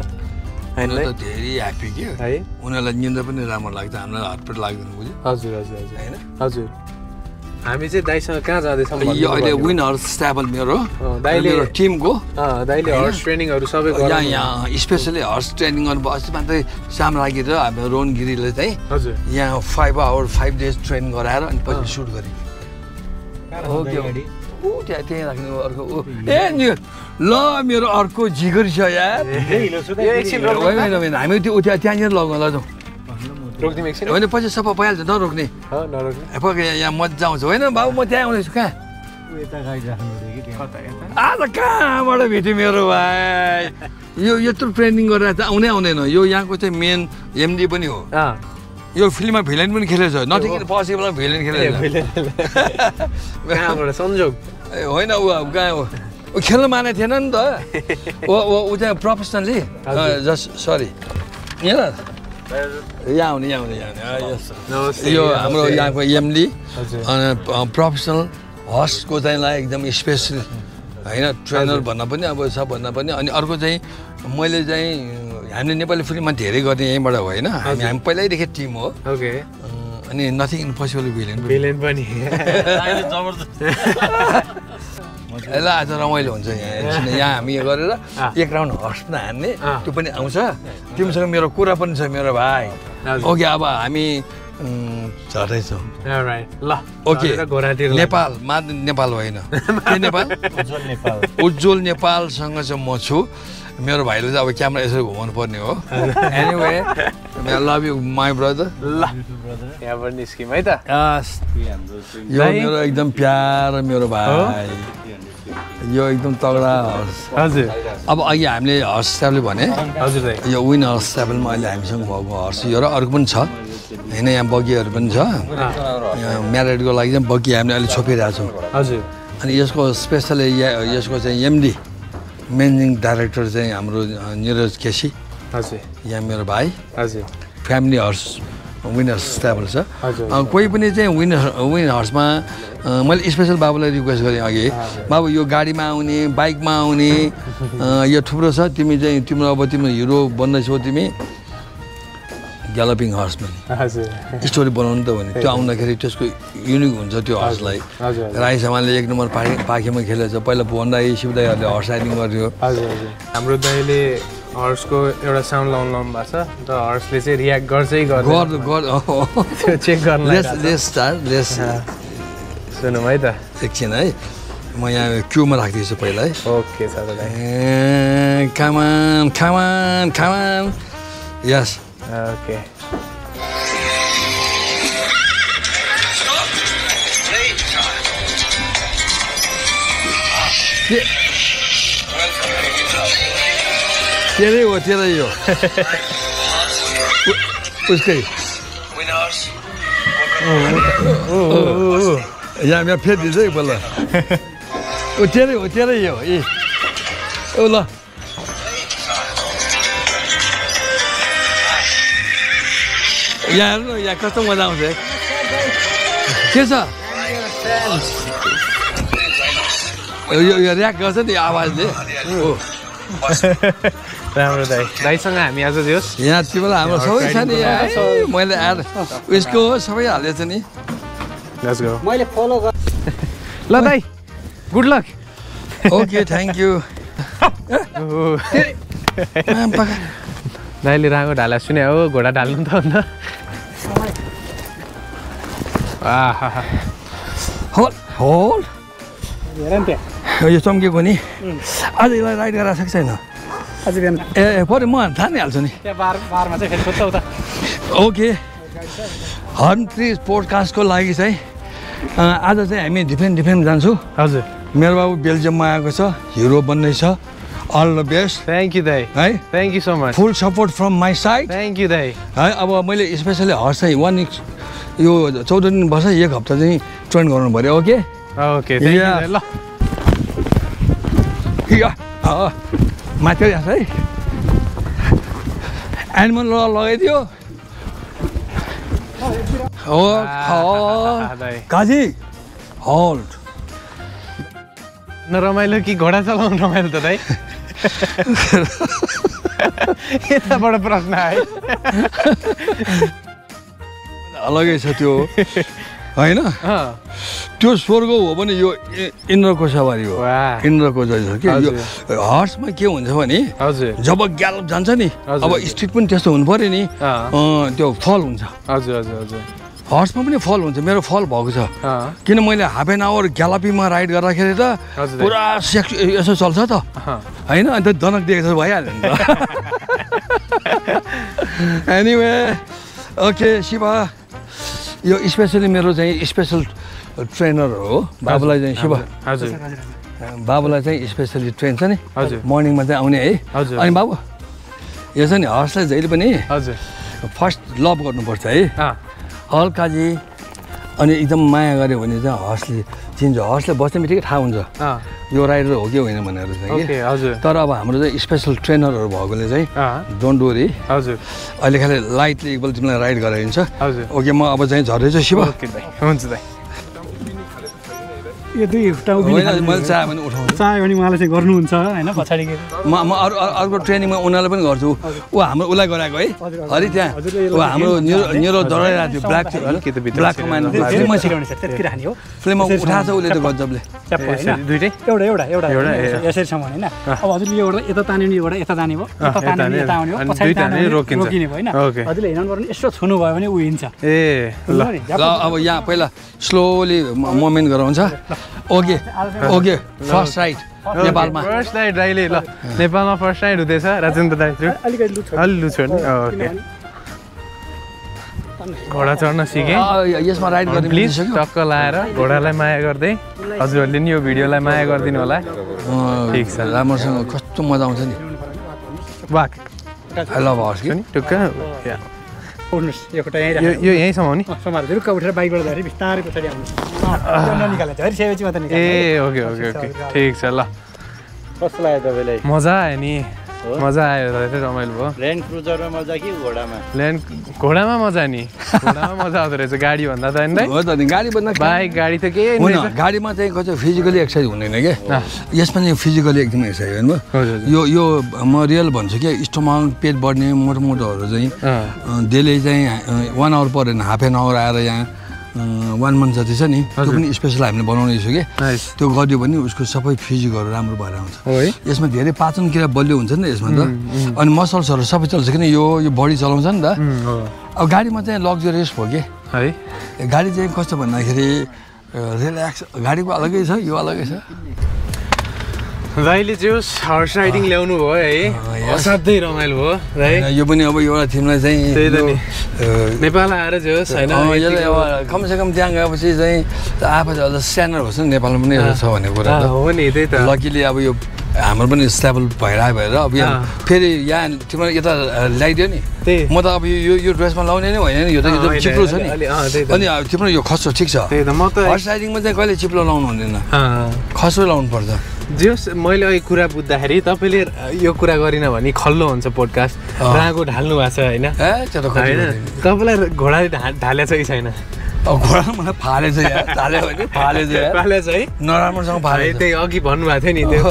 धेरै ह्याप्पी के है उनीहरूलाई निन्दा पनि राम्रो लाग्छ हामीलाई हटपट लाग्दैन बुझ्यो हजुर होइन हजुर हामी चाहिँ दाइसँग कहाँ जाँदैछौँ अहिले विनर्स स्ट्याबल मेरो टिमको दाइले हर्स ट्रेनिङहरू सबै यहाँ स्पेसली हर्स ट्रेनिङ गर्नु अस्ति मात्रै साम लागेर हाम्रो रोहन गिरीले चाहिँ हजुर यहाँ 5 days ट्रेनिङ गराएर अनि पछि सुट गरे त्यहाँ राख्ने अर्को ल मेरो अर्को जिगर छ यार हामी त्यो त्यहाँनिर लगाउँ ल होइन पछि सफा भइहाल्छ नरोक्ने यहाँ मजा आउँछ होइन बाबु म त्यहाँ आउँदैछु कहाँ आज कहाँबाट भेट्यो मेरो भाइ यो यत्रो ट्रेनिङ गरेर चाहिँ आउँदैन यो यहाँको चाहिँ मेन एमडी पनि हो यो फिल्ममा भिलेन पनि खेलेछ नथिङ पोसिबल भिलेन खेलेछ संजोग होइन ऊ कहाँ हो खेल्न माने थिएन नि त ऊ चाहिँ प्रोफेसनली जस्ट सरी यहाँ आउने यो हाम्रो यहाँको एमडी प्रोफेसनल हर्सको चाहिँ एकदम स्पेसल होइन ट्रेनर भन्न पनि अब छ भन्न पनि अनि अर्को चाहिँ मैले चाहिँ हामीले नेपाली फिल्ममा धेरै गर्ने यहीँबाट होइन हामी पहिल्यैदेखि टिम हो अनि नथिङ इम्पोसिबल भिलेन पनि ल आज रमाइलो हुन्छ यहाँ हामी यो गरेर एक राउन्ड हर्स पनि हान्ने त्यो पनि आउँछ तिमीसँग मेरो कुरा पनि छ मेरो भाइ ओके अब हामी झर्दैछौँ ल ओके नेपाल नेपाल होइन के नेपाल उज्जवल नेपालसँग चाहिँ म छु मेरो भाइले चाहिँ अब क्यामेरा यसरी घुमाउनु पर्ने हो anyway I love you my brother ल यहाँबाट निस्क्यौँ है त यो मेरो एकदम प्यारो मेरो भाइ यो एकदम तगडा हर्स हजुर अब अघि हामीले हर्स स्ट्याबल भने हजुर यो विन हर्स स्ट्याबलमा अहिले हामीसँग भएको हर्स यो र अर्को पनि छ होइन यहाँ बगीहरू पनि छ म्यारिडको लागि चाहिँ बगी हामीले अहिले छोपिरहेको छौँ हजुर अनि यसको स्पेसल यसको चाहिँ एमडी मेनेजिङ डाइरेक्टर चाहिँ हाम्रो निरज केसी हजुर यहाँ मेरो भाइ हजुर फ्यामिली हर्स विनर्स स्ट्याबल छ कोही पनि चाहिँ विन हर्समा मैले स्पेसल बाबुलाई रिक्वेस्ट गरेँ अघि बाबु यो गाडीमा आउने बाइकमा आउने यो थुप्रो छ तिमी चाहिँ तिम्रो अब तिम्रो हिरो बन्दैछौ तिमी ग्यालोपिङ हर्स पनि स्टोरी बनाउनु त भने त्यो आउँदाखेरि त्यसको युनिक हुन्छ त्यो हर्सलाई राई समानले 1 नम्बर पाखेमा खेलेछ पहिला भुवन दाई शिव दाईहरूले हर्स राइडिङ गर्यो हाम्रो दाइले हर्सको एउटा साउन्ड लाउनु भएको छ र हर्सले चाहिँ रियाक्ट गर्दै त्यो चेक गर्न लेस सुनौँ है त एकछिन है म यहाँ क्युमा राखिदिन्छु पहिला है ओके सर खामान यस ओके तेरै हो तेरै हो उसकै यहाँ फेरिदिन्छ है बल्ल तेरै हो तेरै हो ए ओ ल यहाँ हेर्नु यहाँ कस्तो मजा आउँछ के छ यो ऱ्याक गर्छ नि आवाजले राम्रो दाइसँग हामी आज जोस् यहाँ तिमीलाई हाम्रो सबै छ नि मैले उयसको सबै हालेछ नि मैले फलो गर ल दाइ good lock okay thank you दाइले राको ढाला सुने हो घोडा ढाल्नु त अन्त होल यो चम्केको नि आज यसलाई राइड गराएर सक्छ छैन ए पऱ्यो म थानिहाल्छु नि ओके हर्नफ्री पोडकास्टको लागि चाहिँ आज चाहिँ हामी डिफ्रेन्ट जान्छौँ हजुर मेरो बाबु बेल्जियममा आएको छ हिरो बन्दैछ all the best thank you दाइ है thank you so much full support from my side thank you दाइ है अब मैले स्पेसली हर्स चाहिँ 1 विक यो 14 दिन बस्छ 1 हप्ता चाहिँ ट्रेन गर्नु पऱ्यो ओके ओके ल माथि है एनिमल लगाइदियो काजी होल्ड रमाइलो कि घोडा चलाउनु रमाइलो त दाइ यताबाट प्रश्न आयो अलगै छ त्यो होइन त्यो स्वर्ग हो भने यो इन्द्रको सवारी हो इन्द्रको जस्तो के यो हर्समा के हुन्छ भने जब ग्यालप जान्छ नि अब स्ट्रिट पनि त्यस्तो हुनु पर्यो नि त्यो फल हुन्छ हर्समा पनि फल हुन्छ मेरो फल भएको छ किन मैले हाफ एन आवर ग्यालपीमा राइड गर्दाखेरि त पुरा यसो चल्छ त होइन अन्त दनक दिएको छ भइहाल्यो नि त एनिवे ओके शिवा यो स्पेसली मेरो चाहिँ स्पेसल ट्रेनर हो बाबुलाई चाहिँ शिव बाबुलाई चाहिँ स्पेसली ट्रेन छ नि मर्निङमा चाहिँ आउने है अनि बाबु यो चाहिँ नि हर्सलाई जहिले पनि फर्स्ट लभ गर्नुपर्छ है हल्काजी अनि एकदम माया गऱ्यो भने चाहिँ हर्सले चिन्छ हर्सले बस्ने बित्तिकै थाहा हुन्छ यो राइडर हो कि होइन भनेर चाहिँ कि हजुर तर अब हाम्रो चाहिँ स्पेसल ट्रेनरहरू भएकोले चाहिँ डोन्ट वरी हजुर अहिले खालि लाइटली एकपल्ट तिमीलाई राइड गराइदिन्छ हजुर ओके म अब चाहिँ झर्दैछु शिव ओके दाइ हुन्छ दाइ यो दुई टाउ मैले चाह्यो भने उठाउँछु चाह्यो भने उहाँले चाहिँ गर्नुहुन्छ होइन पछाडि म अर्को ट्रेनिङमा उनीहरूलाई पनि गर्छु ऊ हाम्रो उसलाई गराएको है हरि त्यहाँ ऊ हाम्रो निरो डराइरहेको थियो ब्ल्याक कमान्ड फिल्ममा उठाएको छ उसले त गजबले दुईटै एउटा यसरी समान होइन अब हजुरले यो यता तान्यो नि एउटा यता तान्यो यता तान्यो यता आउने हो पछाडि तान्यो रोकिने भयो होइन हजुरले हिँड्नु पर्ने यसो छुनु भयो भने ऊ हिँड्छ ए ल अब यहाँ पहिला स्लोली मोमेन्ट गराउँछ ओके ओके फर्स्ट राइड नेपालमा फर्स्ट राइड राइडले ल नेपालमा फर्स्ट राइड हुँदैछ राजेन्द्र दाइ अलि लु छोड्ने ओके घोडा चढ्न सिकेँ यसमा राइड गर्ने प्लिज टक्क लाएर घोडालाई माया गर्दै हजुरहरूले नि यो भिडियोलाई माया गरिदिनु होला ठिक छ राम्रोसँग कस्तो मजा आउँछ नि वाक आई लभ हर्स नि टुक्क यो यहीँसम्म हो नि रुख उठेर बाइकबाट जाँदाखेरि बिस्तारै पछाडि आउनु ए ओके ओके ओके ठिक छ ल कस्तो लाग्यो तपाईँलाई मजा आयो नि मजा आयो रमाइलो भयो ल्यान्ड क्रुजरमा मजा कि घोडामा घोडामा मजा नि घोडामा मजा आउँदो रहेछ गाडी भन्दा त होइन हो त नि गाडी भन्दा बाइक गाडी त केही होइन गाडीमा चाहिँ कस्तो फिजिकली एक्सर्साइज हुँदैन क्या यसमा चाहिँ फिजिकली एकदमै एक्सर्साइज होइन यो म रियल भन्छु क्या स्टमक पेट बढ्ने मोटोहरू चाहिँ डेली चाहिँ 1 आवर परेन हाफ एन आवर आएर यहाँ 1 मन्थ जति छ नि त्यो पनि स्पेसल हामीले बनाउनेछु कि त्यो गरिदियो भने उसको सबै फिजिकहरू राम्रो भएर आउँछ यसमा धेरै पाचन क्रिया बलियो हुन्छ नि यसमा त अनि मसल्सहरू सबै चल्छ किन यो बडी चलाउँछ नि त अब गाडीमा चाहिँ लग्जरियस भयो कि है गाडी चाहिँ कस्तो भन्दाखेरि रिल्याक्स गाडीको अलगै छ यो अलगै छ दाइले जो हर्स राइडिङ ल्याउनु भयो है असाध्यै रमाइलो भयो है यो पनि अब एउटा थिमलाई चाहिँ त्यही त नि नेपाल आएर जोस् होइन यसले अब कमसेकम त्यहाँ गएपछि चाहिँ आफै अझ स्ट्यान्डर्ड होस् नि नेपालमा पनि एउटा छ भन्ने कुरा हो नि त्यही त लकिली अब यो हाम्रो पनि स्टेबल भइरहेको भएर अब यहाँ फेरि यहाँ तिम्रो यता ल्याइदियो नि म त अब यो ड्रेसमा लाउने नै होइन नि यो त एकदम चिप्लो छ नि अनि तिम्रो यो खस्रो ठिक छ हर्स राइडिङमा चाहिँ कहिले चिप्लो लाउनु हुँदैन खस्रो लाउनु पर्छ जोस् मैले अहिले कुरा बुझ्दाखेरि तपाईँले यो कुरा गरिन भने खल्लो हुन्छ पोडकास्ट रागो ढाल्नु भएको छ होइन तपाईँलाई घोडाले ढालेछ कि छैन घोडा मलाई फालेछ फालेछ है नराम्रोसँग फाले त्यही अघि भन्नुभएको थियो नि त्यो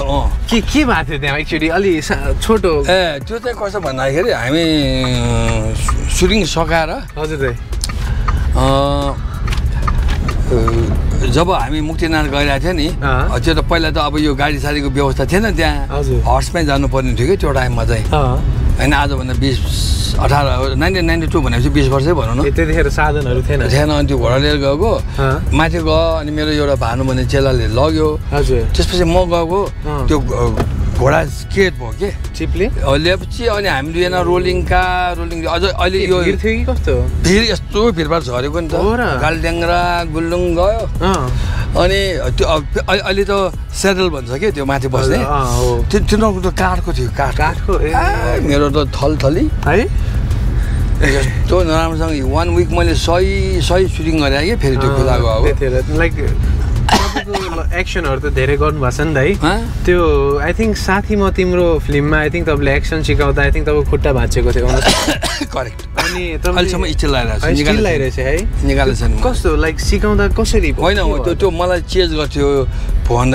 के भएको थियो त्यहाँ एक्चुअली अलि छोटो त्यो चाहिँ कस्तो भन्दाखेरि हामी सुटिङ सकाएर हजुर जब हामी मुक्तिनारायण गइरहेको थियो नि त्यो त पहिला त अब यो गाडी साडीको व्यवस्था थिएन त्यहाँ हर्समै जानुपर्ने थियो कि त्यो टाइममा चाहिँ होइन आजभन्दा 1992 भनेपछि 20 वर्षै भनौँ न त्यतिखेर साधनहरू थिएन अनि त्यो घोडा लिएर गएको माथि गयो अनि मेरो एउटा भानु भन्ने चेलाले लग्यो त्यसपछि म गएको त्यो घोडा स्केट भयो के चिप्ले लिएपछि अनि हामी दुईजना रोलिङ अझ अहिले यो भिड यस्तो भिडभाड झरेको नि त गालड्याङ्ग्रा गुल्लुङ गयो अनि त्यो अहिले त सेडल भन्छ के त्यो माथि बस्ने तिनीहरूको त काठको थियो काठको मेरो त थली है यस्तो नराम्रोसँग 1 विक मैले सही सुटिङ गरेँ कि फेरि त्यो खुलाको अब लाइक तपाईँको एक्सनहरू त धेरै गर्नुभएको छ नि त है त्यो आई थिङ्क साथी म तिम्रो फिल्ममा आई थिङ्क तपाईँले एक्सन सिकाउँदा आई थिङ्क तपाईँको खुट्टा भाँचेको थियो करेक्ट अनि अहिलेसम्म स्टिल लगाइरहेछ है निकालेको छ कस्तो लाइक सिकाउँदा कसरी होइन त्यो मलाई चेज गर्थ्यो भुवन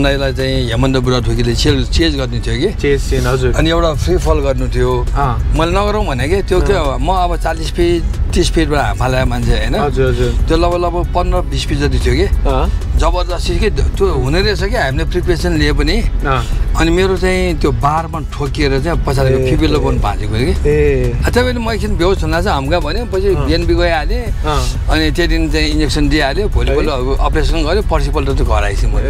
दाईलाई चाहिँ हेमन्त बुढाथोकीले चेज गर्ने थियो कि चेज हजुर अनि एउटा फ्री फल गर्नु थियो मैले नगरौँ भने कि त्यो के म अब 40 फिट 30 फिटबाट हाफाले मान्छे होइन त्यो लगभग 15-20 फिट जति थियो कि जबरजस्ती कि त्यो हुने रहेछ कि हामीले प्रिपरेसन लिए पनि अनि मेरो चाहिँ त्यो बारमा ठोकिएर चाहिँ पछाडिको फिबिलो बोन भाँचेको कि तपाईँले म एकछिन बेहोस हुन लाग्छ हमका भन्यो पछि बिएनबी गइहालेँ अनि त्यो दिन चाहिँ इन्जेक्सन दिइहाल्यो भोलिपल्ट अपरेसन गऱ्यो पर्सिपल्ट त घर आएछु मैले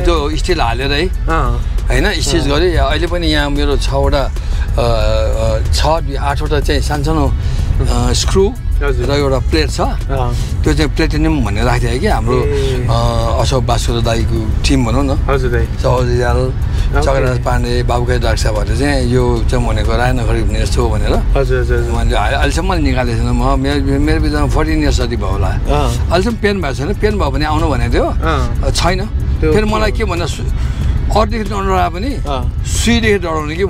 त्यो स्टिल हालेर है होइन स्टिच गरेँ अहिले पनि यहाँ मेरो 8वटा चाहिँ सानसानो स्क्रु र एउटा प्लेट छ त्यो चाहिँ प्लेटिनियम भनेर राखिदियो कि हाम्रो अशोक बास्कोटा दाईको टिम भनौँ न हजुर दाई चौधरी चक्रराज पाण्डे बाबुका डाक्टर चाहिँ यो चाहिँ भनेको रायनगरी भन्ने यस्तो हो भनेर मैले अहिलेसम्म निकालेको छैन म मेरो बिचमा 14 इयर्स जति भयो होला अहिलेसम्म पेन भएको छैन पेन भयो भने आउनु भनेको थियो छैन फेरि मलाई के भन्दा अरूदेखि डराउनु आए पनि सुईदेखि डराउने कि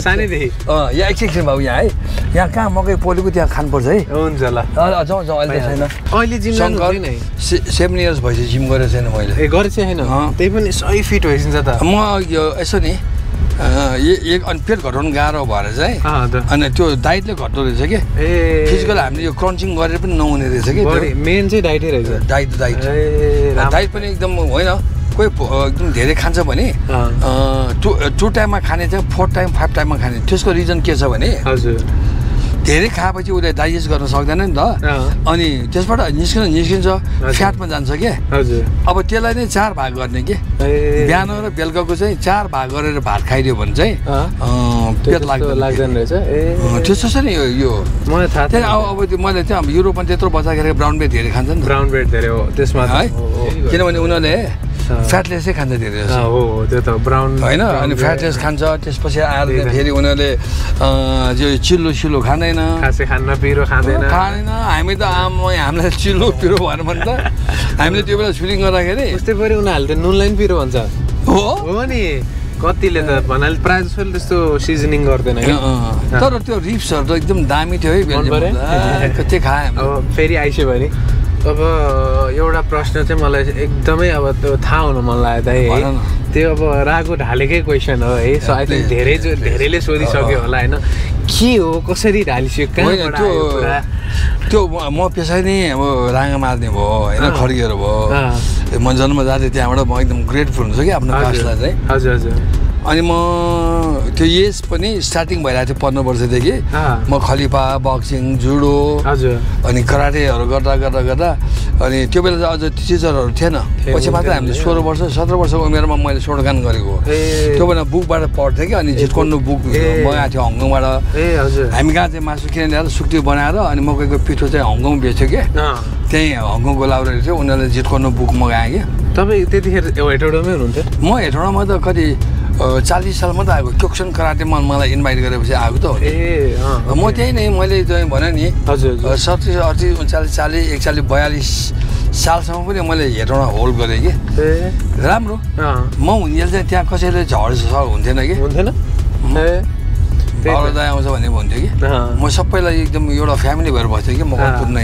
सानैदेखि यहाँ एकछिन बाबु यहाँ है यहाँ कहाँ मकै पोलेको त्यहाँ खानुपर्छ है हुन्छ ल जाउँ अहिले छैन अहिले जिम गर्दैन 7 इयर्स भइसक्यो जिम गरेको छैन मैले गरेको छैन त्यही पनि 100 फिट भइसक्छ त म यो यसो नि अनि पेट घटाउनु गाह्रो भएर चाहिँ अनि त्यो डाइटले घट्दो रहेछ कि फिजिकल हामीले यो क्रन्चिङ गरेर पनि नहुने रहेछ कि मेन चाहिँ डाइटै रहेछ डाइट पनि एकदम होइन कोही एकदम धेरै खान्छ भने 2 टाइममा खाने चाहिँ 4 टाइम 5 टाइममा खाने त्यसको रिजन के छ भने हजुर धेरै खाएपछि उसले डाइजेस्ट गर्न सक्दैन नि त अनि त्यसबाट निस्किन्छ फ्याटमा जान्छ क्या अब त्यसलाई नै 4 भाग गर्ने के बिहान र बेलुकाको चाहिँ 4 भाग गरेर भात खाइदियो भने चाहिँ पेट लाग्दैन रहेछ त्यस्तो छ नि यो मलाई थाहा थिएन अब मैले चाहिँ अब युरोपमा त्यत्रो बच्चाखेरि ब्राउन ब्रेड धेरै खान्छ नि ब्राउन ब्रेड धेरै हो त्यसमा है किनभने उनीहरूले फ्याटलेसै खान्छ धेरै हो त्यो त ब्राउन होइन अनि फ्याटलेस खान्छ त्यसपछि आएर फेरि उनीहरूले जो चिल्लो खाँदैन खाना पिरो खाँदैन हामी त हामीलाई चिल्लो पिरो भएन भने त हामीले त्यो बेला सुटिङ गर्दाखेरि त्यस्तै पऱ्यो उनीहरूले त नुनलाई पिरो भन्छ हो नि कतिले त भन्नाले प्रायः जसो त्यस्तो सिजनिङ गर्दैन तर त्यो रिप्सहरू त एकदम दामी थियो है त्यो खाएँ अब फेरि आइस्यो भने अब एउटा प्रश्न चाहिँ मलाई एकदमै अब त्यो थाहा हुनु मन लाग्यो दाइ है त्यो अब रागो ढालेकै क्वेसन हो है सो आई थिङ्क धेरैले सोधिसक्यो होला होइन के हो कसरी ढालिसक्यो त्यो म पेसाइ नै अब राँगा मार्ने भयो होइन खड्किएर भयो म जन्म जाँदै त्यहाँबाट म एकदम ग्रेटफुल हुन्छु कि आफ्नो कास्टलाई चाहिँ हजुर हजुर अनि म त्यो एज पनि स्टार्टिङ भइरहेको थियो 15 वर्षदेखि म खलिफा बक्सिङ जुडो अनि कराटेहरू गर्दा अनि त्यो बेला चाहिँ अझ टिचरहरू थिएन पछि मात्र हामीले 16 वर्ष 17 वर्षको उमेरमा मैले सोडगान गरेको त्यो बेला बुकबाट पढ्थेँ कि अनि झिटकन्नु बुक मगाएको थियो हङकङबाट हामी कहाँ चाहिँ मासु किनेर ल्याएर सुक्टी बनाएर अनि मकैको पिठो चाहिँ हङकङ बेच्थ्यो कि त्यहीँ हङकङको लाउरेर थियो उनीहरूले झिटकन्नु बुक मगाएँ कि तपाईँ त्यतिखेर हेटौडामै हुनुहुन्थ्यो म हेटौडामा त कति 40 सालमा त आएको क्योक्सन कराटेमा मलाई इन्भाइट गरेपछि आएको त हो म त्यही नै मैले भने नि 70 38 39 40 41 42 सालसम्म पनि मैले हेटौडा होल्ड गरेँ कि राम्रो म हुन्जेल चाहिँ त्यहाँ कसैले झर्छ हुन्थेन कि हुन्थेन दाइ आउँछ भन्ने भन्थ्यो कि म सबैलाई एकदम एउटा फ्यामिली भएर बस्थेँ कि म कुद्न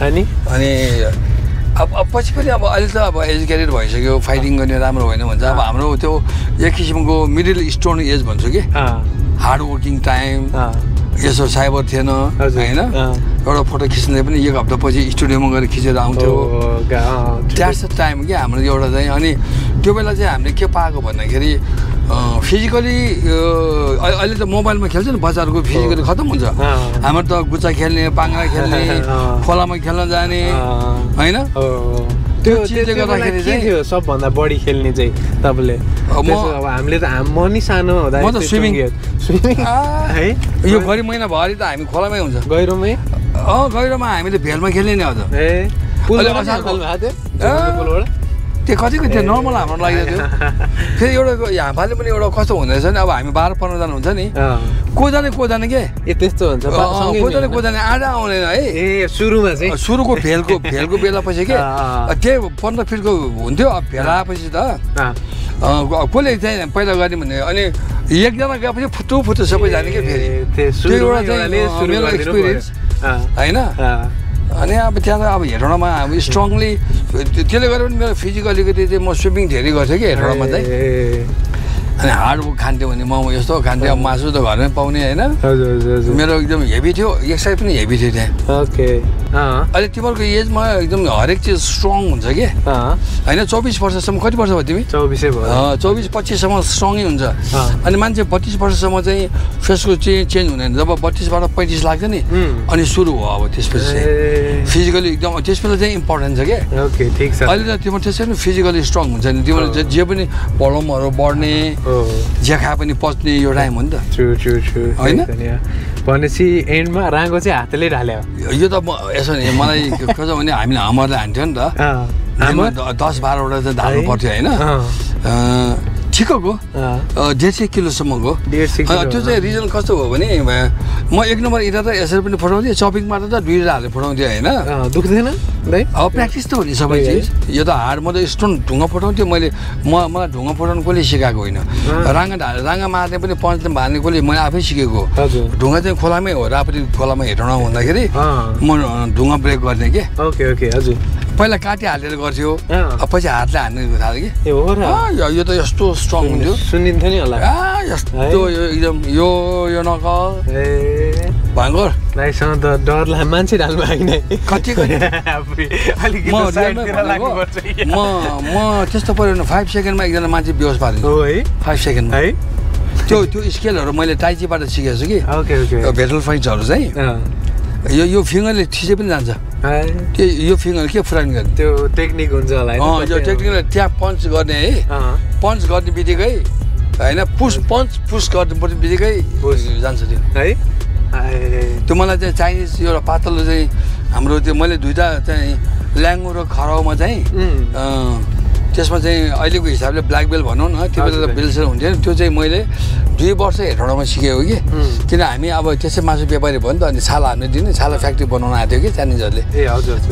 अनि अब पछि पनि अब अहिले त अब एजुकेटेड भइसक्यो फाइटिङ गर्ने राम्रो होइन भन्छ अब हाम्रो त्यो एक किसिमको मिडल स्टोन एज भन्छु कि हार्ड वर्किङ टाइम यसो साइबर थिएन होइन एउटा फोटो खिच्ने पनि 1 हप्ता पछि स्टुडियोमा गएर खिचेर आउँथ्यो द्याट्स द टाइम कि हाम्रो एउटा चाहिँ अनि त्यो बेला चाहिँ हामीले के पाएको भन्दाखेरि फिजिकली अहिले त मोबाइलमा खेल्छ नि बच्चाहरूको फिजिकली खतम हुन्छ हाम्रो त गुच्चा खेल्ने पाङ्रा खेल्ने खोलामा खेल्न जाने होइन त्यो चिजले गर्दाखेरि चाहिँ थियो सबभन्दा बढी खेल्ने चाहिँ तपाईँले अब हामीले त म नि सानो हुँदा म त स्विमिङ है यो गरी महिनाभरि त हामी खोलामै हुन्छ गहिरोमै गहिरोमा हामीले भेलमा खेल्ने नि अझ त्यो कतिको त्यो नर्मल हाम्रो लागि थियो फेरि एउटा हाम्फाले पनि एउटा कस्तो हुँदैछ नि अब हामी 12-15 जना हुन्छ नि कोजाने के त्यस्तो हुन्छ कोजाने आधा आउँदैन है सुरुमा चाहिँ सुरुको भेलको बेला पछि के त्यही 15 फिटको हुन्थ्यो अब भेल आएपछि त कसले चाहिँ पहिला गर्ने भने अनि एकजना गएपछि फुटु सबै जाने कि फेरि त्यो एउटा चाहिँ मेरो एक्सपिरियन्स होइन अनि अब त्यहाँ त अब हेटौडामा अब स्ट्रङली त्यसले गर्दा पनि मेरो फिजिकलीको चाहिँ म स्विमिङ धेरै गर्थेँ कि हेटौडामा चाहिँ अनि हार्ड वर्क खान्थ्यो भने मोमो यस्तो खान्थ्यो अब मासु त घरमै पाउने होइन मेरो एकदम हेभी थियो एक्सर्साइज पनि हेभी थियो त्यहाँ ओके अहिले तिमीहरूको एजमा एकदम हरेक चिज स्ट्रङ हुन्छ कि होइन 24 वर्षसम्म कति वर्ष भयो तिमी 24-25सम्म स्ट्रङै हुन्छ अनि मान्छे 32 वर्षसम्म चाहिँ फेसको चाहिँ चेन्ज हुँदैन जब 32बाट 35 लाग्छ नि अनि सुरु हो अब त्यसपछि फिजिकली एकदम त्यसबेला चाहिँ इम्पोर्टेन्ट छ कि ओके ठिक छ अहिले त तिम्रो त्यसै पनि फिजिकली स्ट्रङ हुन्छ नि तिम्रो जे पनि बलमहरू बढ्ने जे खाए पनि पच्ने यो टाइम हो नि त होइन भनेपछि एन्डमा राँगो चाहिँ हातले ढाल्यो यो त म यसो नि मलाई के छ भने हामीले हमरले हान्थ्यो नि त 10-12वटा चाहिँ धाल्नु पर्थ्यो होइन ठिकको 150 किलोसम्मको त्यो चाहिँ रिजन कस्तो भयो भने म 1 नम्बर इँटा त यसरी पनि फटाउँथेँ चपिङबाट त 2 इँटा हालेर फटाउँथेँ होइन दुख्दैन अब प्र्याक्टिस त हो नि सबै चिज यो त हार्ड म त स्टोन ढुङ्गा फटाउँथेँ मलाई ढुङ्गा फटाउनु कसले सिकाएको होइन राँगा मार्ने पनि पञ्च हाल्ने कसले मैले आफै सिकेको ढुङ्गा चाहिँ खोलामै हो रापट्टि खोलामा हेटौँडा हुँदाखेरि म ढुङ्गा ब्रेक गर्ने के ओके हजुर पहिला काटी हालेर गर्थ्यो पछि हातले हान्ने थाल्यो कि यो त यस्तो स्ट्रङ हुन्थ्यो सुनिन्थ्यो नि होला यस्तो एकदम यो नकल भयङ्कर राइसँग त डर लाग्यो मान्छे ढाल्नु आएन कति म त्यस्तो पऱ्यो भने 5 सेकेन्डमा एकजना मान्छे बेहोस पारिदिन्छु 5 सेकेन्डमा है त्यो स्केलहरू मैले टाइचीबाट सिकेको छु कि भेटल फाइट्सहरू चाहिँ यो फिङ्गरले थिचे पनि जान्छ यो फिङ्गर के फुरान गर्ने त्यो टेक्निक हुन्छ होला यो टेक्निकले त्यहाँ पन्च गर्ने है पन्च गर्ने बित्तिकै होइन पुस गर्ने बित्तिकै जान्छ त्यो है त्यो मलाई चाहिँ चाइनिज एउटा पातलो चाहिँ हाम्रो त्यो मैले 2टा चाहिँ ल्याङ्गो र खराउमा चाहिँ त्यसमा चाहिँ अहिलेको हिसाबले ब्ल्याक बेल्ट भनौँ न त्यो बेला त बेल्ट हुन्थ्यो त्यो चाहिँ मैले 2 वर्ष हेटौँडामा सिकेको कि किन हामी अब त्यसै मासु व्यापारी भयो नि त अनि छाला हामीले दिने छाला फ्याक्ट्री बनाउन आएको थियो कि चाइनिजहरूले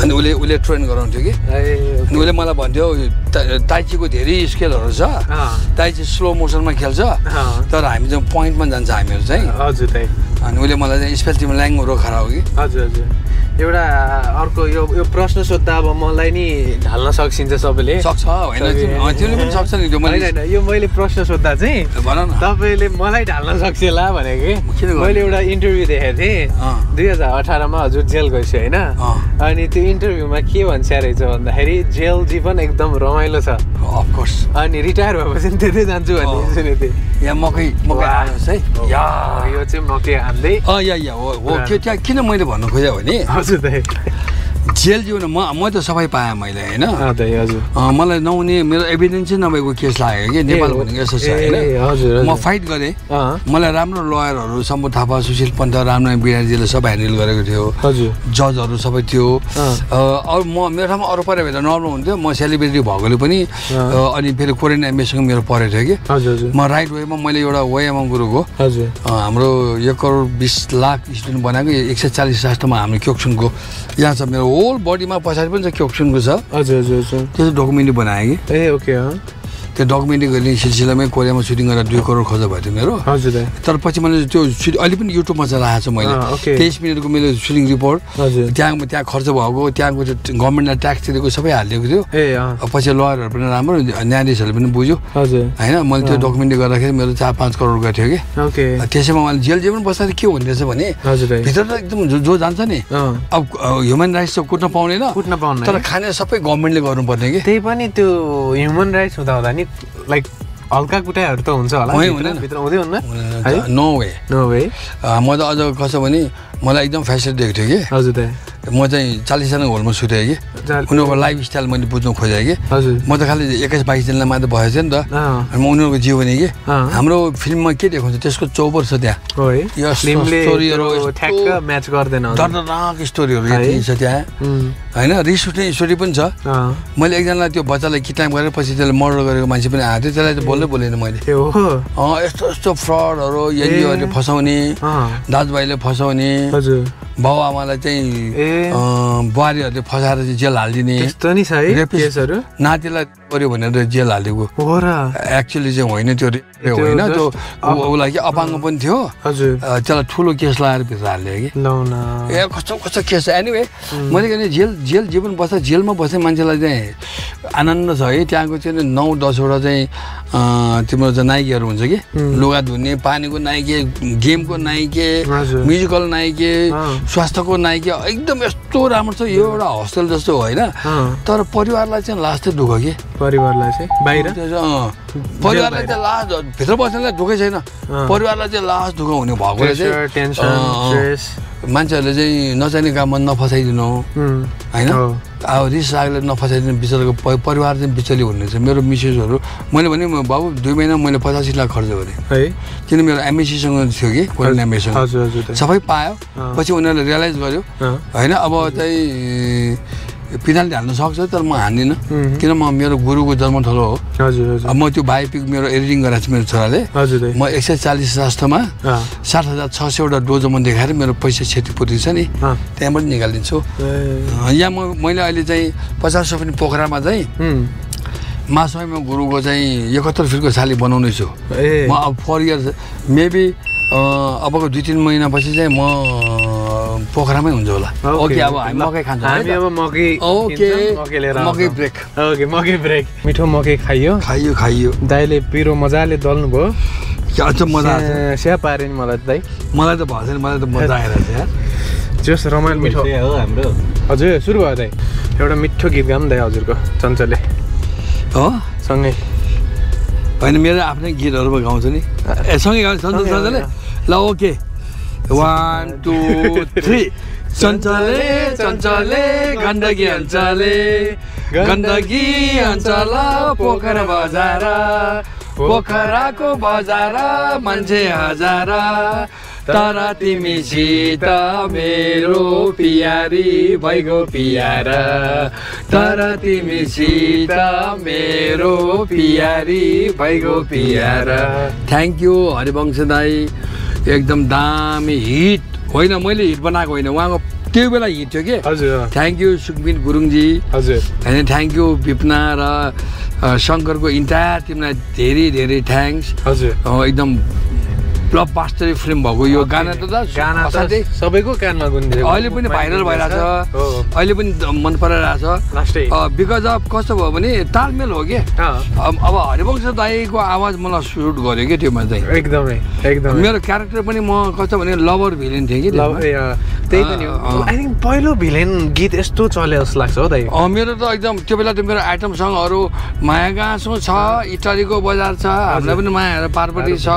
अनि उसले ट्रेन गराउँथ्यो कि अनि उसले मलाई भन्थ्यो ताइचीको धेरै स्केलहरू छ ताइची स्लो मोसनमा खेल्छ तर हामी चाहिँ पोइन्टमा जान्छ हामीहरू चाहिँ हजुर अनि उसले मलाई चाहिँ स्पेसली ल्याङ्गो रो खरा हो कि हजुर एउटा अर्को यो प्रश्न सोद्धा अब मलाई नि ढाल्न सकिन्छ सबैले सक्छ होइन त्यसले पनि सक्छ नि त्यो यो मैले प्रश्न सोद्धा चाहिँ भन न तपाईँले मलाई ढाल्न सक्छ होला भनेको मैले एउटा इन्टरभ्यू देखेको थिएँ 2018मा हजुर जेल गएछु होइन अनि त्यो इन्टरभ्यूमा के भन्छ रहेछ भन्दाखेरि जेल जीवन एकदम रमाइलो छ अफकोर्स अनि रिटायर भएपछि त्यतै जान्छु भन्ने सुनेको थिएँ यहाँ मकै आयोस् है यो चाहिँ मकै हान्दै हो त्यहाँ किन मैले भन्नु खोजेँ भने जेल जीवन म त सबै पाएँ मैले होइन मलाई नहुने मेरो एभिडेन्सै नभएको केस लाग्यो कि नेपाल भनेको यस्तो छ होइन म फाइट गरेँ मलाई राम्रो लयरहरू शम्भु थापा सुशील पन्त रामनारायण बिराजीले सबै ह्यान्डल गरेको थियो जजहरू सबै थियो अरू मेरो ठाउँमा अरू पऱ्यो भने नर्मल हुन्थ्यो म सेलिब्रेटी भएकोले पनि अनि फेरि कोरियन एम्बेसीसँग मेरो परेको थियो कि म राइट वेमा मैले एउटा वेमा गुरुको हाम्रो 1 करोड 20 लाख स्टुडेन्ट बनाएको 140 राष्ट्रमा हाम्रो क्योक्सुनको यहाँ छ मेरो होल बडीमा पछाडि पनि छ क्योक्सुनको छ हजुर त्यो डकुमेन्ट्री बनाएँ कि ओके त्यो डकुमेन्ट्री गर्ने सिलसिलामै कोरियामा सुटिङ गरेर 2 करोड खर्च भएको थियो मेरो तर पछि मैले त्यो अहिले पनि युट्युबमा चाहिँ राखेको छु मैले 23 मिनटको मेरो सुटिङ रिपोर्ट त्यहाँ खर्च भएको त्यहाँको गभर्मेन्टलाई ट्याक्स तिरेको सबै हालिदिएको थियो पछि लयरहरू पनि राम्रो न्यायाधीशहरूले पनि बुझ्यो होइन मैले त्यो डकुमेन्ट्री गर्दाखेरि मेरो 4-5 करोड गएको थियो कि त्यसैमा मैले जेल जेल पनि बस्दाखेरि के हुँदैछ भने भित्र त एकदम जो जान्छ नि अब ह्युमन राइट्स त कुट्न पाउँदैन तर खाने सबै गभर्मेन्टले गर्नुपर्ने कि त्यही पनि त्यो ह्युमन राइट्स हुँदा नि लाइक हल्का कुटाइहरू त हुन्छ होला भित्र हुँदै हुन्न नो वे म त अझ कसो भने मलाई एकदम फेसिलिटी दिएको थियो कि हजुर म चाहिँ 40जना होलमा सुतेँ कि उनीहरूको लाइफ स्टाइल मैले बुझ्नु खोजेँ कि म त खालि 21-22 दिनलाई मात्र भएको थिएँ नि त अनि म उनीहरूको जीवनी कि हाम्रो फिल्ममा के देखाउँछ त्यसको चौबर छ त्यहाँ स्टोरीहरू म्याच गर्दैन दर्दनाक स्टोरीहरू यति छ त्यहाँ होइन रिस उठ्ने स्टोरी पनि छ मैले एकजनालाई त्यो बच्चालाई किडन्याप गरेर पछि त्यसलाई मर्डर गरेको मान्छे पनि आएको थियो त्यसलाई त बोल्दै बोलेन मैले यस्तो यस्तो फ्रडहरू एनजिओहरूले फसाउने दाजुभाइले फसाउने बाउ आमालाई चाहिँ बुहारीहरूले फसाएर चाहिँ जेल हालिदिने नातिलाई पर्यो भनेर जेल हालेको एक्चुअली चाहिँ होइन त्यो होइन त्यो उसलाई कि अपाङ्ग पनि थियो त्यसलाई ठुलो केस लगाएर भित्र हाल्यो कि कस्तो कस्तो केस एनिवे मैले भने जेल जीवन बस्दा जेलमा बस्ने मान्छेलाई चाहिँ आनन्द छ है त्यहाँको चाहिँ 9-10 वटा चाहिँ तिम्रो चाहिँ नाइकीहरू हुन्छ कि लुगा धुने पानीको नाइके गेमको नाइके म्युजिकल नाइके स्वास्थ्यको नाइके एकदम यस्तो राम्रो छ यो एउटा हस्टेल जस्तो होइन तर परिवारलाई चाहिँ लास्ट चाहिँ दुःख कि परिवारलाई चाहिँ बाहिर परिवारलाई चाहिँ लास्ट भित्र बस्नेलाई दुःखै छैन परिवारलाई चाहिँ लास्ट दुःख हुने भएकोले चाहिँ मान्छेहरूले चाहिँ नचाहिने काममा नफसाइदिनु होइन अब रिस लागेर नफसाइदिनु बिचराको परिवार चाहिँ बिचली हुने छ मेरो मिसेसहरू मैले भने बाबु 2 महिना मैले 85 लाख खर्च गरेँ है किन मेरो एमएससीसँग थियो कि कोरियन एम्बेसीसँग सबै पायो पछि उनीहरूले रियलाइज गर्यो होइन अब चाहिँ पिनाल्टी हाल्न सक्छ तर म हान्दिनँ किन म मेरो गुरुको जन्मथलो हो हजुर म त्यो बायोपिक मेरो एडिटिङ गराएको छु मेरो छोराले हजुर म 140 राष्ट्रमा 7,600 डोजो म देखाएर मेरो पैसा क्षतिपूर्ति छ नि त्यहाँबाट निकालिदिन्छु यहाँ मैले अहिले चाहिँ 50 पनि पोखरामा चाहिँ मासुमा गुरुको चाहिँ 71 फिटको छाली बनाउने छु म अब 4 इयर्स मेबी अबको 2-3 महिनापछि चाहिँ म पोखरामै हुन्छ होला ओके अब हामी मकै खान्छौँ हामी अब मकै ओके मकै लिएर मकै ब्रेक ओके मकै ब्रेक मिठो मकै खाइयो दाइले पिरो मजाले दल्नु भयो अच्छा मजा आछ स्या पारे नि मलाई दाइ मलाई त भएन मलाई त मजा आइरहेछ यार जस रमाइलो मिठो हो हाम्रो हजुर सुरु भयो दाइ एउटा मिठो गीत गाऊँ दाइ हजुरको चञ्चले हो सँगै होइन मेरो आफ्नै गीतहरू पो गाउँछु नि सँगै गाउँछ चञ्चलले ल ओके 1 2 3 चञ्चले चञ्चले गण्डकी अञ्चल पोखरा बजार पोखराको बजार मान्छे हजार तर तिमीसित मेरो पियारी भइगो पियारा तर तिमीसित मेरो पियारी भइगो पियारा थ्याङ्क यू हरिवंश दाई एकदम दामी हिट होइन मैले हिट बनाएको होइन उहाँको त्यो बेला हिट थियो कि हजुर थ्याङ्क यू सुखबिर गुरुङजी हजुर होइन थ्याङ्क यू विपना र शङ्करको इन्टायर टिमलाई धेरै धेरै थ्याङ्क्स हजुर एकदम ब्लकबस्टर फिल्म भएको यो गाना गाना सबैको कानमा गुन्जिरहेको अहिले पनि भाइरल भइरहेछ अहिले पनि मन परिरहेछ बिकज अफ कस्तो भयो भने तालमेल हो कि अब हरिवंश दाईको आवाज मलाई सुट गर्यो कि त्योमा चाहिँ एकदमै मेरो क्यारेक्टर पनि म कस्तो भने लभर भिलेन थिएँ कि त्यही त नि आई थिङ्क पहिलो भिलेन गीत यस्तो चले जस्तो लाग्छ हो दाइ मेरो त एकदम त्यो बेला त मेरो आइटम सङहरू माया गाँसो छ इटालीको बजार छ हामीलाई पनि माया पार्वती छ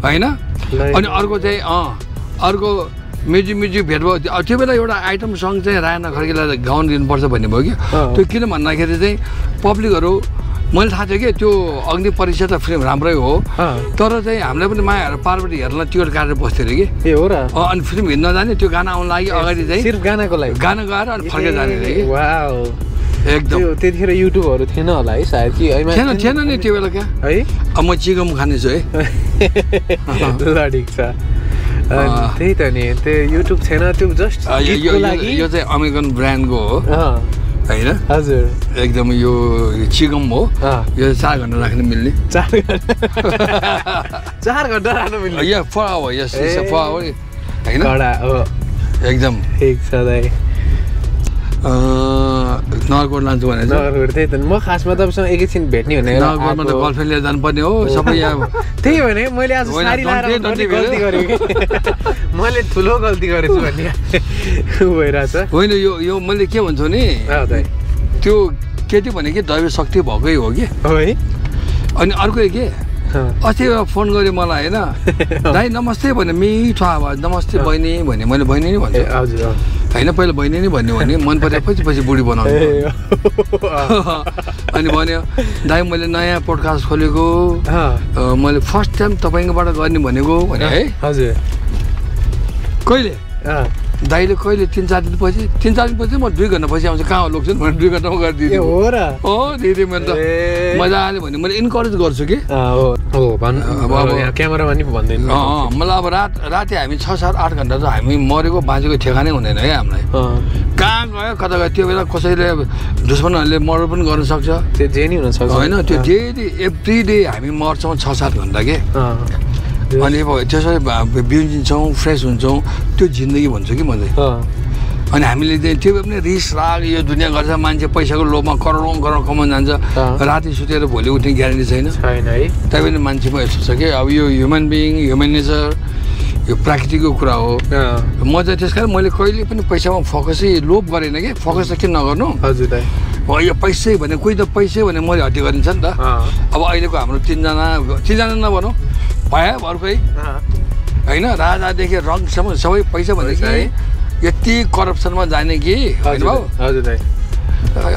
होइन अनि अर्को चाहिँ अर्को म्युजिक भेट भयो त्यो बेला एउटा आइटम सङ चाहिँ रायना खड्कीलाई गाउन दिनुपर्छ भन्ने भयो कि त्यो किन भन्दाखेरि चाहिँ पब्लिकहरू मैले थाहा थियो कि त्यो अग्नि परीक्षा त फिल्म राम्रै हो तर चाहिँ हामीलाई पनि मायाहरू पार्वती हेर्न टिकट काटेर बस्थ्यो अरे कि ए हो र अनि फिल्म हेर्न जाने त्यो गाना आउनु लागि अगाडि चाहिँ सिर्फ गानाको लागि गाना गाएर अनि फर्केर जाने अरे कि वाउ एकदम त्यतिखेर युट्युबहरू थिएन होला है सायद कि थिएन नि त्यो बेला क्या है अब म चिकम खानेछु है ल ठिक छ त्यही त नि त्यो युट्युब थिएन त्यो जस्ट यो चाहिँ अमेरिकन ब्रान्डको हो होइन हजुर एकदम यो चिकम हो यो 4 घन्टा राख्न मिल्ने 4 घन्टा राख्न मिल्ने यो फर यस फर होइन एकदम ठिक छ दाइ नगरकोट लान्छु भने नगरकोट त्यही त म खासमा तपाईँसँग एकैछिन भेट्ने भने नगरकोटमा त गर्लफ्रेन्ड लिएर जानुपर्ने हो सबै यहाँ त्यही हो भने मैले आज साडी लाएर गल्ती गरेँ मैले ठुलो गल्ती गरेछु भन्ने भइरहेछ होइन यो मैले के भन्छु नि त्यो केटी भनेको दैव शक्ति भएकै हो कि है अनि अर्को के अस्ति फोन गऱ्यो मलाई होइन दाइ नमस्ते भने मिठो आवाज नमस्ते बहिनी भने मैले बहिनी नै भन्छु हजुर होइन पहिला बहिनी नै भन्यो भने मन परेपछि पछि बुढी बनाउनु अनि भन्यो दाइ मैले नयाँ पोडकास्ट खोलेको मैले फर्स्ट टाइम तपाईँकोबाट गर्ने भनेको भने है हजुर कहिले दाइले कहिले 3-4 दिनपछि 3-4 दिनपछि म 2 घन्टा पछि आउँछु कहाँ लोग्छु भने 2 घन्टामा गरिदिएँ हो र हो दिदी मैले त मजाले भने मैले इन्करेज गर्छु कि हो अब क्यामेरामा नि भन्दैन मलाई अब राति हामी 6-7-8 घन्टा त हामी मरेको बाँचेको ठेगानै हुँदैन है हामीलाई कहाँ गयो कता गयो त्यो बेला कसैले दुश्मनहरूले मर्डर पनि गर्न सक्छ त्यो जे नि हुन सक्छ होइन त्यो डेली एभ्री डे हामी मर्छौँ 6-7 घन्टा के अनि त्यसरी बिउजिन्छौँ फ्रेस हुन्छौँ त्यो जिन्दगी भन्छु कि म चाहिँ अनि हामीले चाहिँ त्यो पनि रिस राग यो दुनियाँ गर्छ मान्छे पैसाको लोभमा करोडौँ कमाउन जान्छ राति सुतेर भोलि उठ्ने ग्यारेन्टी छैन है तैपनि मान्छेमा यस्तो छ कि अब यो ह्युमन बिइङ ह्युमन नेचर यो प्राकृतिकको कुरा हो म चाहिँ त्यस कारण मैले कहिले पनि पैसामा फोकसै लोभ गरेन कि फोकस त किन नगर्नु हजुर दाइ यो पैसै भने कोही त पैसै भने मैले हट्टी गरिन्छ नि त अब अहिलेको हाम्रो 3जना नभनौँ भयो अर्कै होइन राजादेखि रङसम्म सबै पैसा भनेदेखि यति करप्सनमा जाने कि होइन भाउ हजुर दाइ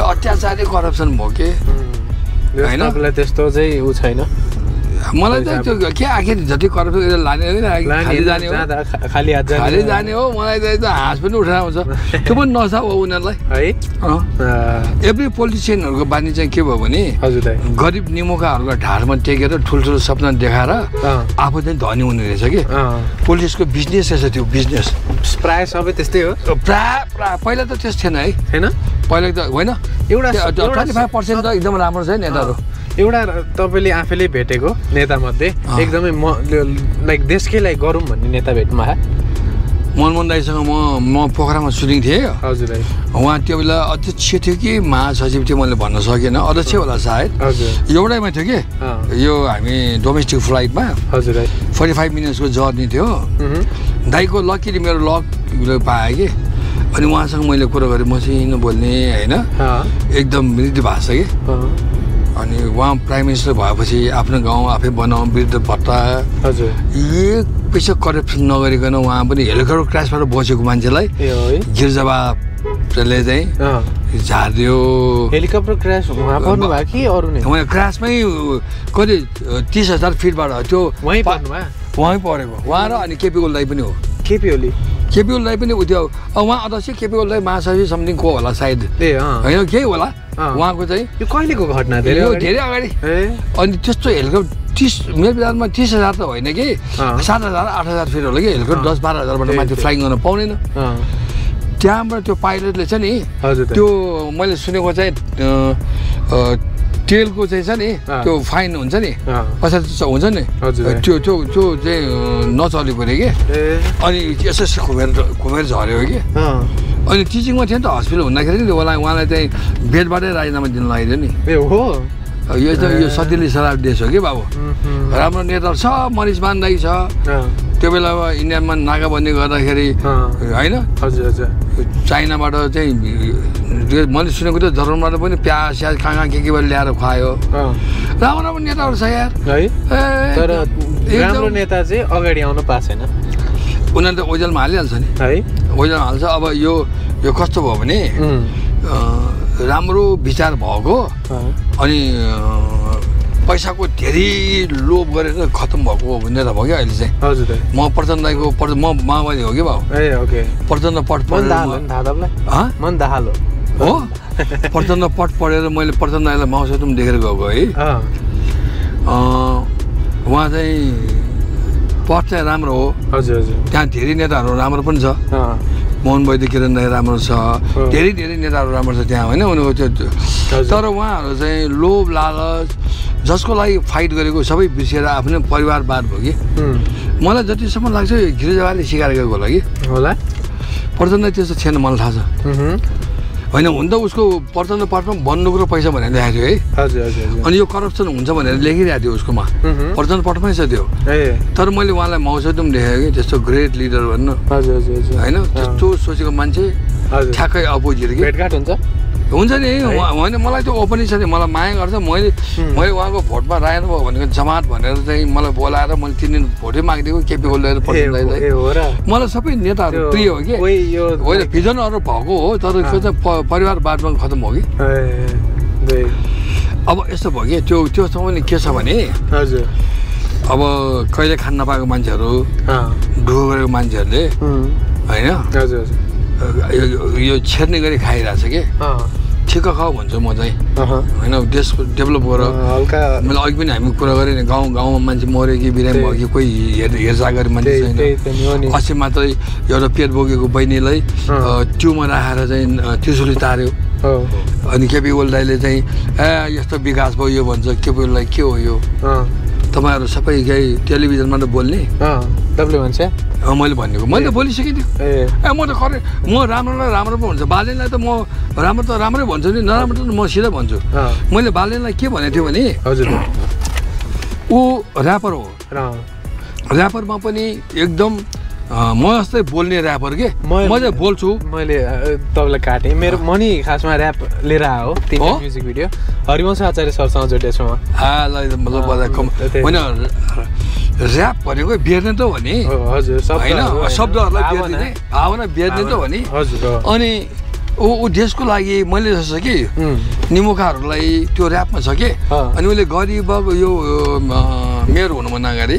अत्याचारै करप्सन भयो कि होइन त्यस्तो चाहिँ ऊ छैन मलाई त त्यो के आखिर जति करप्सन लाने खाली जाने हो खाली जाने हो मलाई त हाँस पनि उठेर आउँछ त्यो पनि नसा हो उनीहरूलाई है एभ्री पोलिटिसियनहरूको बानी चाहिँ के भयो भने गरिब निमुखाहरूलाई ढाडमा टेकेर ठुल्ठुलो सपना देखाएर आफू चाहिँ धनी हुने रहेछ कि पोलिटिक्सको बिजनेस रहेछ त्यो बिजनेस प्रायः सबै त्यस्तै हो प्रायः पहिला त त्यस्तो थिएन है हैन पहिला त होइन एउटा 25% त एकदम राम्रो छ नेताहरू एउटा तपाईँले आफैले भेटेको नेतामध्ये एकदमै लाइक देशकै लागि गरौँ भन्ने नेता भेट्नु मनमोहन दाईसँग म पोखरामा सुटिङ थिएँ हजुर उहाँ त्यो बेला अध्यक्ष थियो कि महासचिव थियो मैले भन्न सकेन अध्यक्ष होला सायद एउटैमा थियो कि यो हामी डोमेस्टिक फ्लाइटमा हजुर 45 मिनट्सको जर्नी थियो दाईको लकीले मेरो लक पाएँ कि अनि उहाँसँग मैले कुरा गरेँ मसिनो बोल्ने होइन एकदम मृदु भाषा कि अनि उहाँ प्राइम मिनिस्टर भएपछि आफ्नो गाउँ आफै बनाऊ वृद्ध भत्ता हजुर एक पैसा करप्सन नगरिकन उहाँ पनि हेलिकप्टर क्रासबाट बसेको मान्छेलाई गिर्जाबाले चाहिँ झारिदियो हेलिकप्टर क्रास उहाँ पर्नु भयो कि अरू नै उहाँ क्रासमै कति 30,000 फिटबाट त्यो वहीँ पर्नु भयो वहीँ परेको उहाँ र अनि केपी ओली पनि हो केपी ओली पनि त्यो उहाँ अध्यक्ष केपी ओली महासचिव समथिङ को होला सायद होइन केही होला उहाँको चाहिँ यो कहिलेको घटना धेरै अगाडि अनि त्यस्तो हेलिकप्टर 30 मेरो विचारमा 30,000 त होइन कि 7,000 8,000 फिट होला कि हेलिकप्टर 10-12,000बाट माथि फ्लाइङ गर्न पाउँदैन त्यहाँबाट त्यो पाइलटले चाहिँ नि त्यो मैले सुनेको चाहिँ तेलको चाहिँ छ नि त्यो फाइन हुन्छ नि 50 हुन्छ नि त्यो चाहिँ नचलेको रे कि अनि यसो घुमेर झऱ्यो कि अनि टिचिङमा थियो नि त हस्पिटल हुँदाखेरि नि उहाँलाई चाहिँ बेडबाटै राजीनामा दिनु लगाइदियो नि यो त यो सतिली शराब देश हो कि बाबु राम्रो नेताहरू छ मनिष मान दाई छ त्यो बेला इन्डियामा नाकाबन्दी गर्दाखेरि होइन चाइनाबाट चाहिँ मैले सुनेको थियो धर्मबाट पनि प्याज स्याज कहाँ के ल्याएर खुवायो राम्रो राम्रो नेताहरू छ यार तर राम्रो नेता चाहिँ अगाडि आउनु पाएको छैन उनीहरूले त ओइजलमा हालिहाल्छ नि है ओइजलमा हाल्छ अब यो कस्तो भयो भने राम्रो विचार भएको अनि पैसाको धेरै लोभ गरेर खतम भएको नेता भयो क्या अहिले चाहिँ हजुर म प्रचण्ड दाईको म माओवादी हो कि भाउ प्रचण्ड पट हो प्रचण्ड पट पढेर मैले प्रचण्ड दाईलाई महासचिव देखेर गएको है उहाँ चाहिँ पट चाहिँ राम्रो हो हजुर त्यहाँ धेरै नेताहरू राम्रो पनि छ मोहन वैद्य किरण दाई राम्रो छ धेरै नेताहरू राम्रो छ त्यहाँ होइन उनीहरूको त्यो तर उहाँहरू चाहिँ लोभ लालच जसको लागि फाइट गरेको सबै बिर्सेर आफ्नो परिवारवाद भयो कि मलाई जतिसम्म लाग्छ यो गिरिजाबाले सिकार गरेको होला कि प्रचण्ड त्यस्तो थिएन मलाई थाहा छ होइन हुन त उसको प्रचण्ड पटमा बन्नुको र पैसा भनेर देखाएको थियो है अनि यो करप्सन हुन्छ भनेर लेखिरहेको थियो उसकोमा प्रचण्ड पटमै छ त्यो तर मैले उहाँलाई मौसम देखेँ कि त्यस्तो ग्रेट लिडर भन्नु होइन त्यस्तो सोचेको मान्छे ठ्याक्कै अपोजिट कि भेटघाट हुन्छ नि होइन मलाई त्यो ओपनै छ नि मलाई माया गर्छ मैले उहाँको भोटमा राख्नु भयो भनेको जमात भनेर चाहिँ मलाई बोलाएर मैले 3 दिन भोटै मागिदिएको केपी ओली र प्रचण्ड दाईलाई मलाई सबै नेताहरू प्रिय हो कि होइन भिजनहरू भएको हो तर त्यो चाहिँ परिवारवादमा खतम हो कि अब यस्तो भयो कि त्योसँग पनि के छ भने अब कहिले खान नपाएको मान्छेहरू ढुको गरेको मान्छेहरूले होइन यो छेर्ने गरी खाइरहेछ कि ठिक्क खाऊ भन्छु म चाहिँ होइन देश डेभलप गर मैले अघि पनि हामी कुरा गरेँ नि गाउँमा मान्छे मऱ्यो कि बिरामी भयो कि कोही हेरचाह गर्ने मान्छे छैन अस्ति मात्रै एउटा पेट बोकेको बहिनीलाई ट्युमर राखेर चाहिँ त्रिशुली तार्यो अनि केपी ओली दाईले चाहिँ यस्तो विकास भयो यो भन्छ केपी ओलीलाई के हो यो तपाईँहरू सबै केही टेलिभिजनमा त बोल्ने भन्छ मैले भनेको मैले त बोलिसकेँ थियो म त म राम्रोलाई राम्रो पो भन्छ बालेनलाई त म राम्रो त राम्रै भन्छु नि नराम्रो त म सिधै भन्छु मैले बालेनलाई के भनेको थियो भने हजुर ऊ ऱ्यापर हो ऱ्यापरमा पनि एकदम म जस्तै बोल्ने ऱ्यापर के म चाहिँ बोल्छु मैले तपाईँलाई काटेँ मेरो मनी खासमा ऱ्याप लिएर आयो तिम्रो म्युजिक भिडियो हरिवंश आचार्य सरसँग जोडिएको छु होइन ऱ्याप भनेको बेर्ने त हो नि हजुर होइन शब्दहरूलाई बेर्ने भावना बेर्ने त हो नि अनि ऊ देशको लागि मैले जस्तो कि निमुखाहरूलाई त्यो ऱ्यापमा छ कि अनि उसले गरिब यो मेयर हुनुभन्दा अगाडि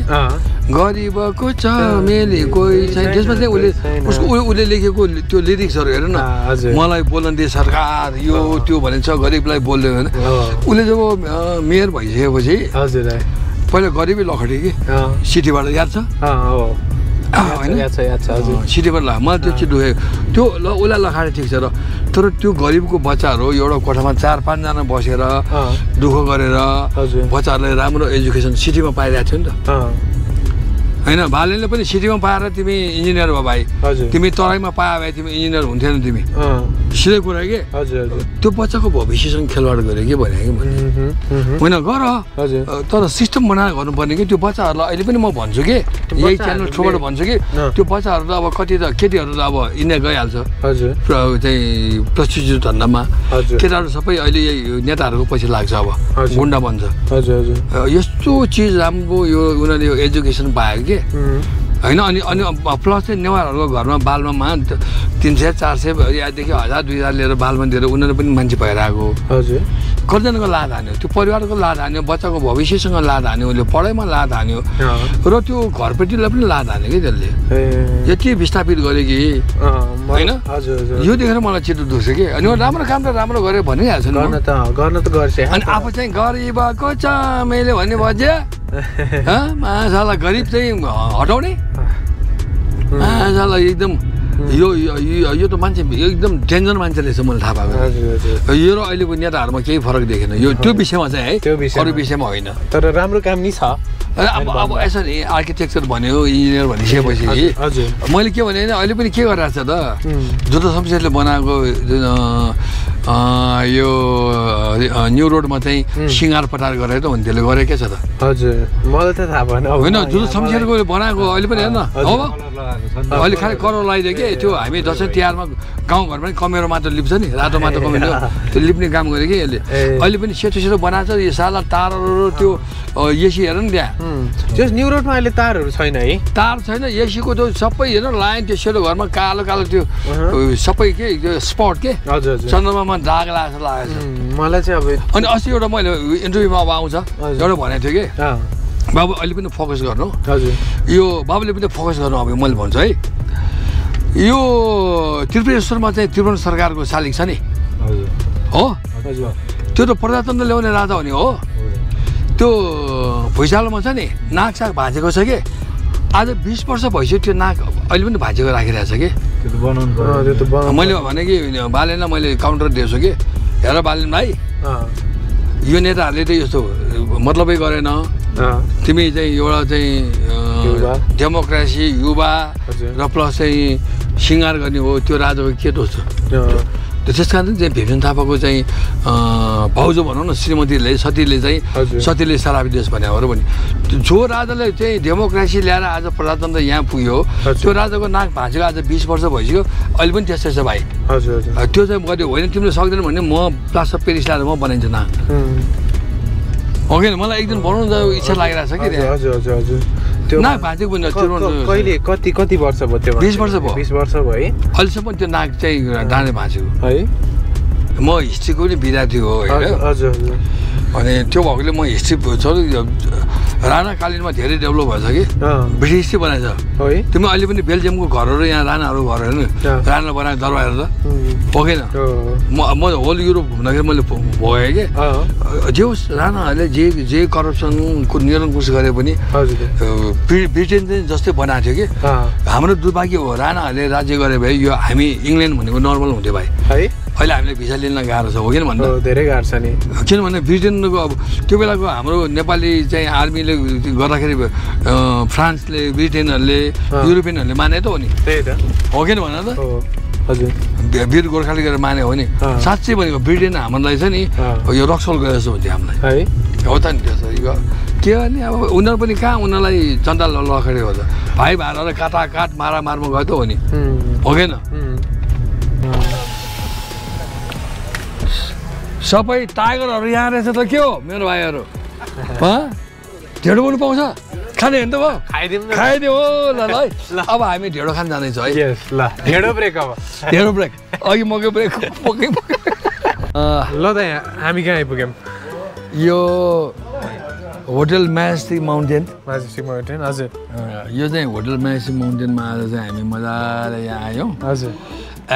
गरिबको छ मेले कोही छैन त्यसमा चाहिँ उसले लेखेको त्यो लिरिक्सहरू हेर न मलाई बोल्न दे सरकार यो त्यो भनिन्छ गरिबलाई बोल्दैन होइन उसले जब मेयर भइसकेपछि पहिला गरिबै लखटे कि सिटीबाट याद छ सिटीबाट ल मलाई त्यो चिज दुखेको त्यो उसलाई लखाडे ठिक छ र तर त्यो गरिबको बच्चाहरू एउटा कोठामा 4-5 जना बसेर दुःख गरेर बच्चाहरूलाई राम्रो एजुकेसन सिटीमा पाइरहेको थियो नि त होइन बालेनले पनि सिटीमा पाएर तिमी इन्जिनियर भयो भाइ तिमी तराईमा पाए भए तिमी इन्जिनियर हुन्थेन तिमी सिधै कुरा के त्यो बच्चाको भविष्यसँग खेलवाड गरे के भने कि होइन गर तर सिस्टम बनाएर गर्नुपर्ने कि त्यो बच्चाहरूलाई अहिले पनि म भन्छु कि यही च्यानल थ्रुबाट भन्छु कि त्यो बच्चाहरू त अब कति त केटीहरू त अब इन्डिया गइहाल्छ चाहिँ प्रस्टिट्युट धन्दामा केटाहरू सबै अहिले यही नेताहरूको पछि लाग्छ अब गुन्डा बन्छ यस्तो चिज राम्रो यो उनीहरूले यो एजुकेसन पायो कि होइन अनि प्लस चाहिँ नेवारहरूको घरमा बालमा 300-400 यादेखि 1000-2000 लिएर बालमा दिएर उनीहरू पनि मान्छे भएर आएको कतिजनाको लाद हान्यो त्यो परिवारको लाद हान्यो बच्चाको भविष्यसँग लाद हान्यो उसले पढाइमा लाद हान्यो र त्यो घरपेटीलाई पनि लाद हान्यो कि त्यसले यति विस्थापित गर्यो कि होइन यो देखेर मलाई चित्त दुख्छ कि अनि राम्रो काम त राम्रो गऱ्यो भनिहाल्छ गर्न त गर्छ अनि आफू चाहिँ गरिबको छ मैले भन्ने बजे माछालाई गरिब चाहिँ हटाउने माछालाई एकदम यो त मान्छे एकदम डेन्जर मान्छे रहेछ मैले थाहा पाएको यो र अहिलेको नेताहरूमा केही फरक देखेन यो त्यो विषयमा चाहिँ है अरू विषयमा होइन तर राम्रो काम नि छ अब यसरी आर्किटेक्चर भन्यो इन्जिनियर भनिसकेपछि मैले के भने अहिले पनि के गरिरहेको छ त जुत्ता शमशेरले बनाएको यो न्यू रोडमा चाहिँ सिँगार पटार गरेर त भने त्यसले गरेकै छ त हजुर मलाई त थाहा भएन होइन जुत्ता शमशेरको बनाएको अहिले पनि हेर्न हो अहिले खालि कलर लगाइदियो कि त्यो हामी दसैँ तिहारमा गाउँघरमा पनि कमेरो मात्र लिप्छ नि रातो मात्र कमेरो त्यो लिप्ने काम गर्यो कि यसले अहिले पनि सेतो सेतो बनाएको छ यो साला तारहरू त्यो एसी हेर नि त्यहाँ जस न्यू रोडमा अहिले तारहरू छैन है तार छैन एसीको त्यो सबै हेर्न लाइन त्यो सेतो घरमा कालो कालो त्यो सबै के त्यो स्पट के चन्द्रमामा दाग लागेको छ मलाई चाहिँ अब अनि अस्ति एउटा मैले इन्टरभ्यूमा अब आउँछ एउटा भनेको थियो कि बाबु अहिले पनि फोकस गर्नु यो बाबुले पनि फोकस गर्नु अब मैले भन्छु है यो त्रिपुरेश्वरमा चाहिँ त्रिभुवन सरकारको शालिग छ नि हो त्यो त प्रजातन्त्र ल्याउने राजा हो नि हो त्यो भुइँचालोमा छ नि नाक साग भाँचेको छ कि आज 20 वर्ष भइसक्यो त्यो नाक अहिले पनि भाँचेको राखिरहेको छ कि मैले भने कि बालेनलाई मैले काउन्टर दिएछु कि हेर बालेन भाइ यो नेताहरूले त यस्तो मतलबै गरेन तिमी चाहिँ एउटा चाहिँ डेमोक्रेसी युवा र प्लस चाहिँ सिँगार गर्ने हो त्यो राजाको के दोष छ त्यस कारण चाहिँ भिपिन थापाको चाहिँ भाउजू भनौँ न श्रीमतीले सतीले शराबी देश भने हो र भने जो राजाले चाहिँ डेमोक्रेसी ल्याएर आज प्रजातन्त्र यहाँ पुग्यो त्यो राजाको नाक भाँचेको आज 20 वर्ष भइसक्यो अहिले पनि त्यस्तै छ भाइ त्यो चाहिँ गर्यो होइन तिमीले सक्दैन भने म प्लास्टर पेरिस ल्याएर म बनाइदिन्छु नाक हो कि मलाई एक दिन बनाउनु इच्छा लागिरहेको छ कि त्यो नाक भाँचेको पनि कहिले कति वर्ष भयो त्यो 20 वर्ष भयो 20 वर्ष भयो है अहिलेसम्म त्यो नाक चाहिँ डाँडे भाँचेको है म हिस्ट्रीको पनि विद्यार्थी हो होइन हजुर अनि त्यो भएकोले म हिस्ट्री राणाकालीनमा धेरै डेभलप भएछ कि ब्रिटिसले बनाएछ है तिमी अहिले पनि बेल्जियमको घरहरू यहाँ राणाहरू घर हेर्नु राणाले बनाएको दरबारहरू त पोखेन म होल युरोप घुम्दाखेरि मैले भएँ कि जे होस् राणाहरूले जे करप्सनको निरङ्कुश गरे पनि ब्रिटेन चाहिँ जस्तै बनाएको थियो कि हाम्रो दुर्भाग्य हो राणाहरूले राज्य गरे भए यो हामी इङ्ल्यान्ड भनेको नर्मल हुन्थ्यो भाइ है अहिले हामीले भिसा लिन गाह्रो छ हो किन भन्दा धेरै गाह्रो छ नि किनभने ब्रिटेनको अब त्यो बेलाको हाम्रो नेपाली चाहिँ आर्मीले गर्दाखेरि फ्रान्सले ब्रिटेनहरूले युरोपियनहरूले माने त हो नि त्यही त हो किन भन त हजुर वीर गोर्खाले गरेर माने हो नि साँच्चै भनेको ब्रिटेन हामीलाई छ नि यो रक्सोल गरे जस्तो हुन्थ्यो हामीलाई है हो त नि त्यसो के गर्ने अब उनीहरू पनि कहाँ उनीहरूलाई चन्दा लखेडे हो त भाइ भाएर काटाकाट मारामारमा गयो त हो नि हो किन सबै टाइगरहरू यहाँ रहेछ त के हो मेरो भाइहरू ढेँडो पनि पाउँछ खाने होइन त भयो खाइदियो ल ल अब हामी ढेँडो खान जाँदैछौँ है ल ढेँडो ब्रेक अब ढेँडो ब्रेक अघि मकै ब्रेक ल त यहाँ हामी कहाँ आइपुग्यौँ यो होटल म्याजेस्टिक माउन्टेन हजुर यो चाहिँ होटल म्याजेस्टिक माउन्टेनमा आज चाहिँ हामी मजाले यहाँ आयौँ हजुर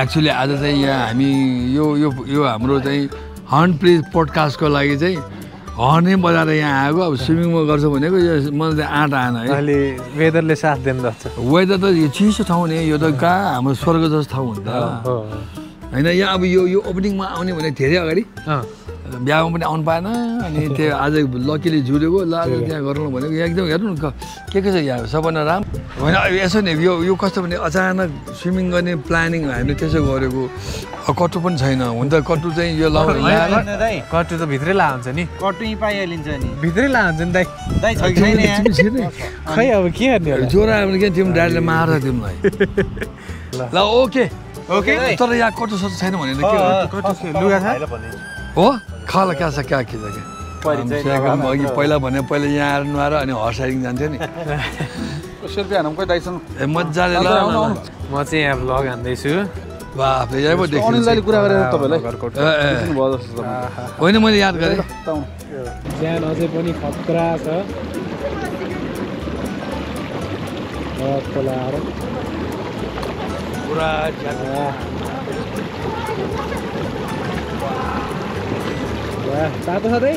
एक्चुअली आज चाहिँ यहाँ हामी यो यो यो हाम्रो चाहिँ हर्न प्लिज पोडकास्टको लागि चाहिँ हर्नै बजाएर यहाँ आएको अब स्विमिङमा गर्छ भनेको यो मलाई चाहिँ आँट आएन है अहिले वेदरले साथ दिनु रहेछ वेदर त यो चिसो ठाउँ नि यो त कहाँ हाम्रो स्वर्ग जस्तो ठाउँ हुन्छ होइन यहाँ अब यो ओपनिङमा आउने भने धेरै अगाडि बिहामा पनि आउनु पाएन अनि त्यो आज लकीले जुरेको ल त्यहाँ गरौँ भनेको यहाँ एकदम हेर्नु न के छ यहाँ सबभन्दा राम्रो होइन यसो नि यो कस्तो भने अचानक स्विमिङ गर्ने प्लानिङ हामीले त्यसो गरेको कट्टु पनि छैन हुन त कट्टु चाहिँ यो कट्टु त भित्रै ला हुन्छ नि कट्टु पाइहालिन्छ नि भित्रै ला हुन्छ नि दाइ खै अब के गर्ने ज्वरो आयो भने के तिमी डाडीले मार्छ तिमीलाई ल ओके तर यहाँ कट्टु सट्टु छैन भने के लुगा छ हो खाला क्या छ क्या के छ अघि पहिला भने पहिला यहाँ आएर नुहाएर अनि हर्स राइडिङ जान्थ्यो नि ए मजाले ल म चाहिँ यहाँ भ्लग हान्दैछु बाफले यही पो देखिन्छ कुरा गरेर तपाईँलाई होइन मैले याद गरेँ ज्यान अझै पनि खतरा छ पुरा तातो छ त्यही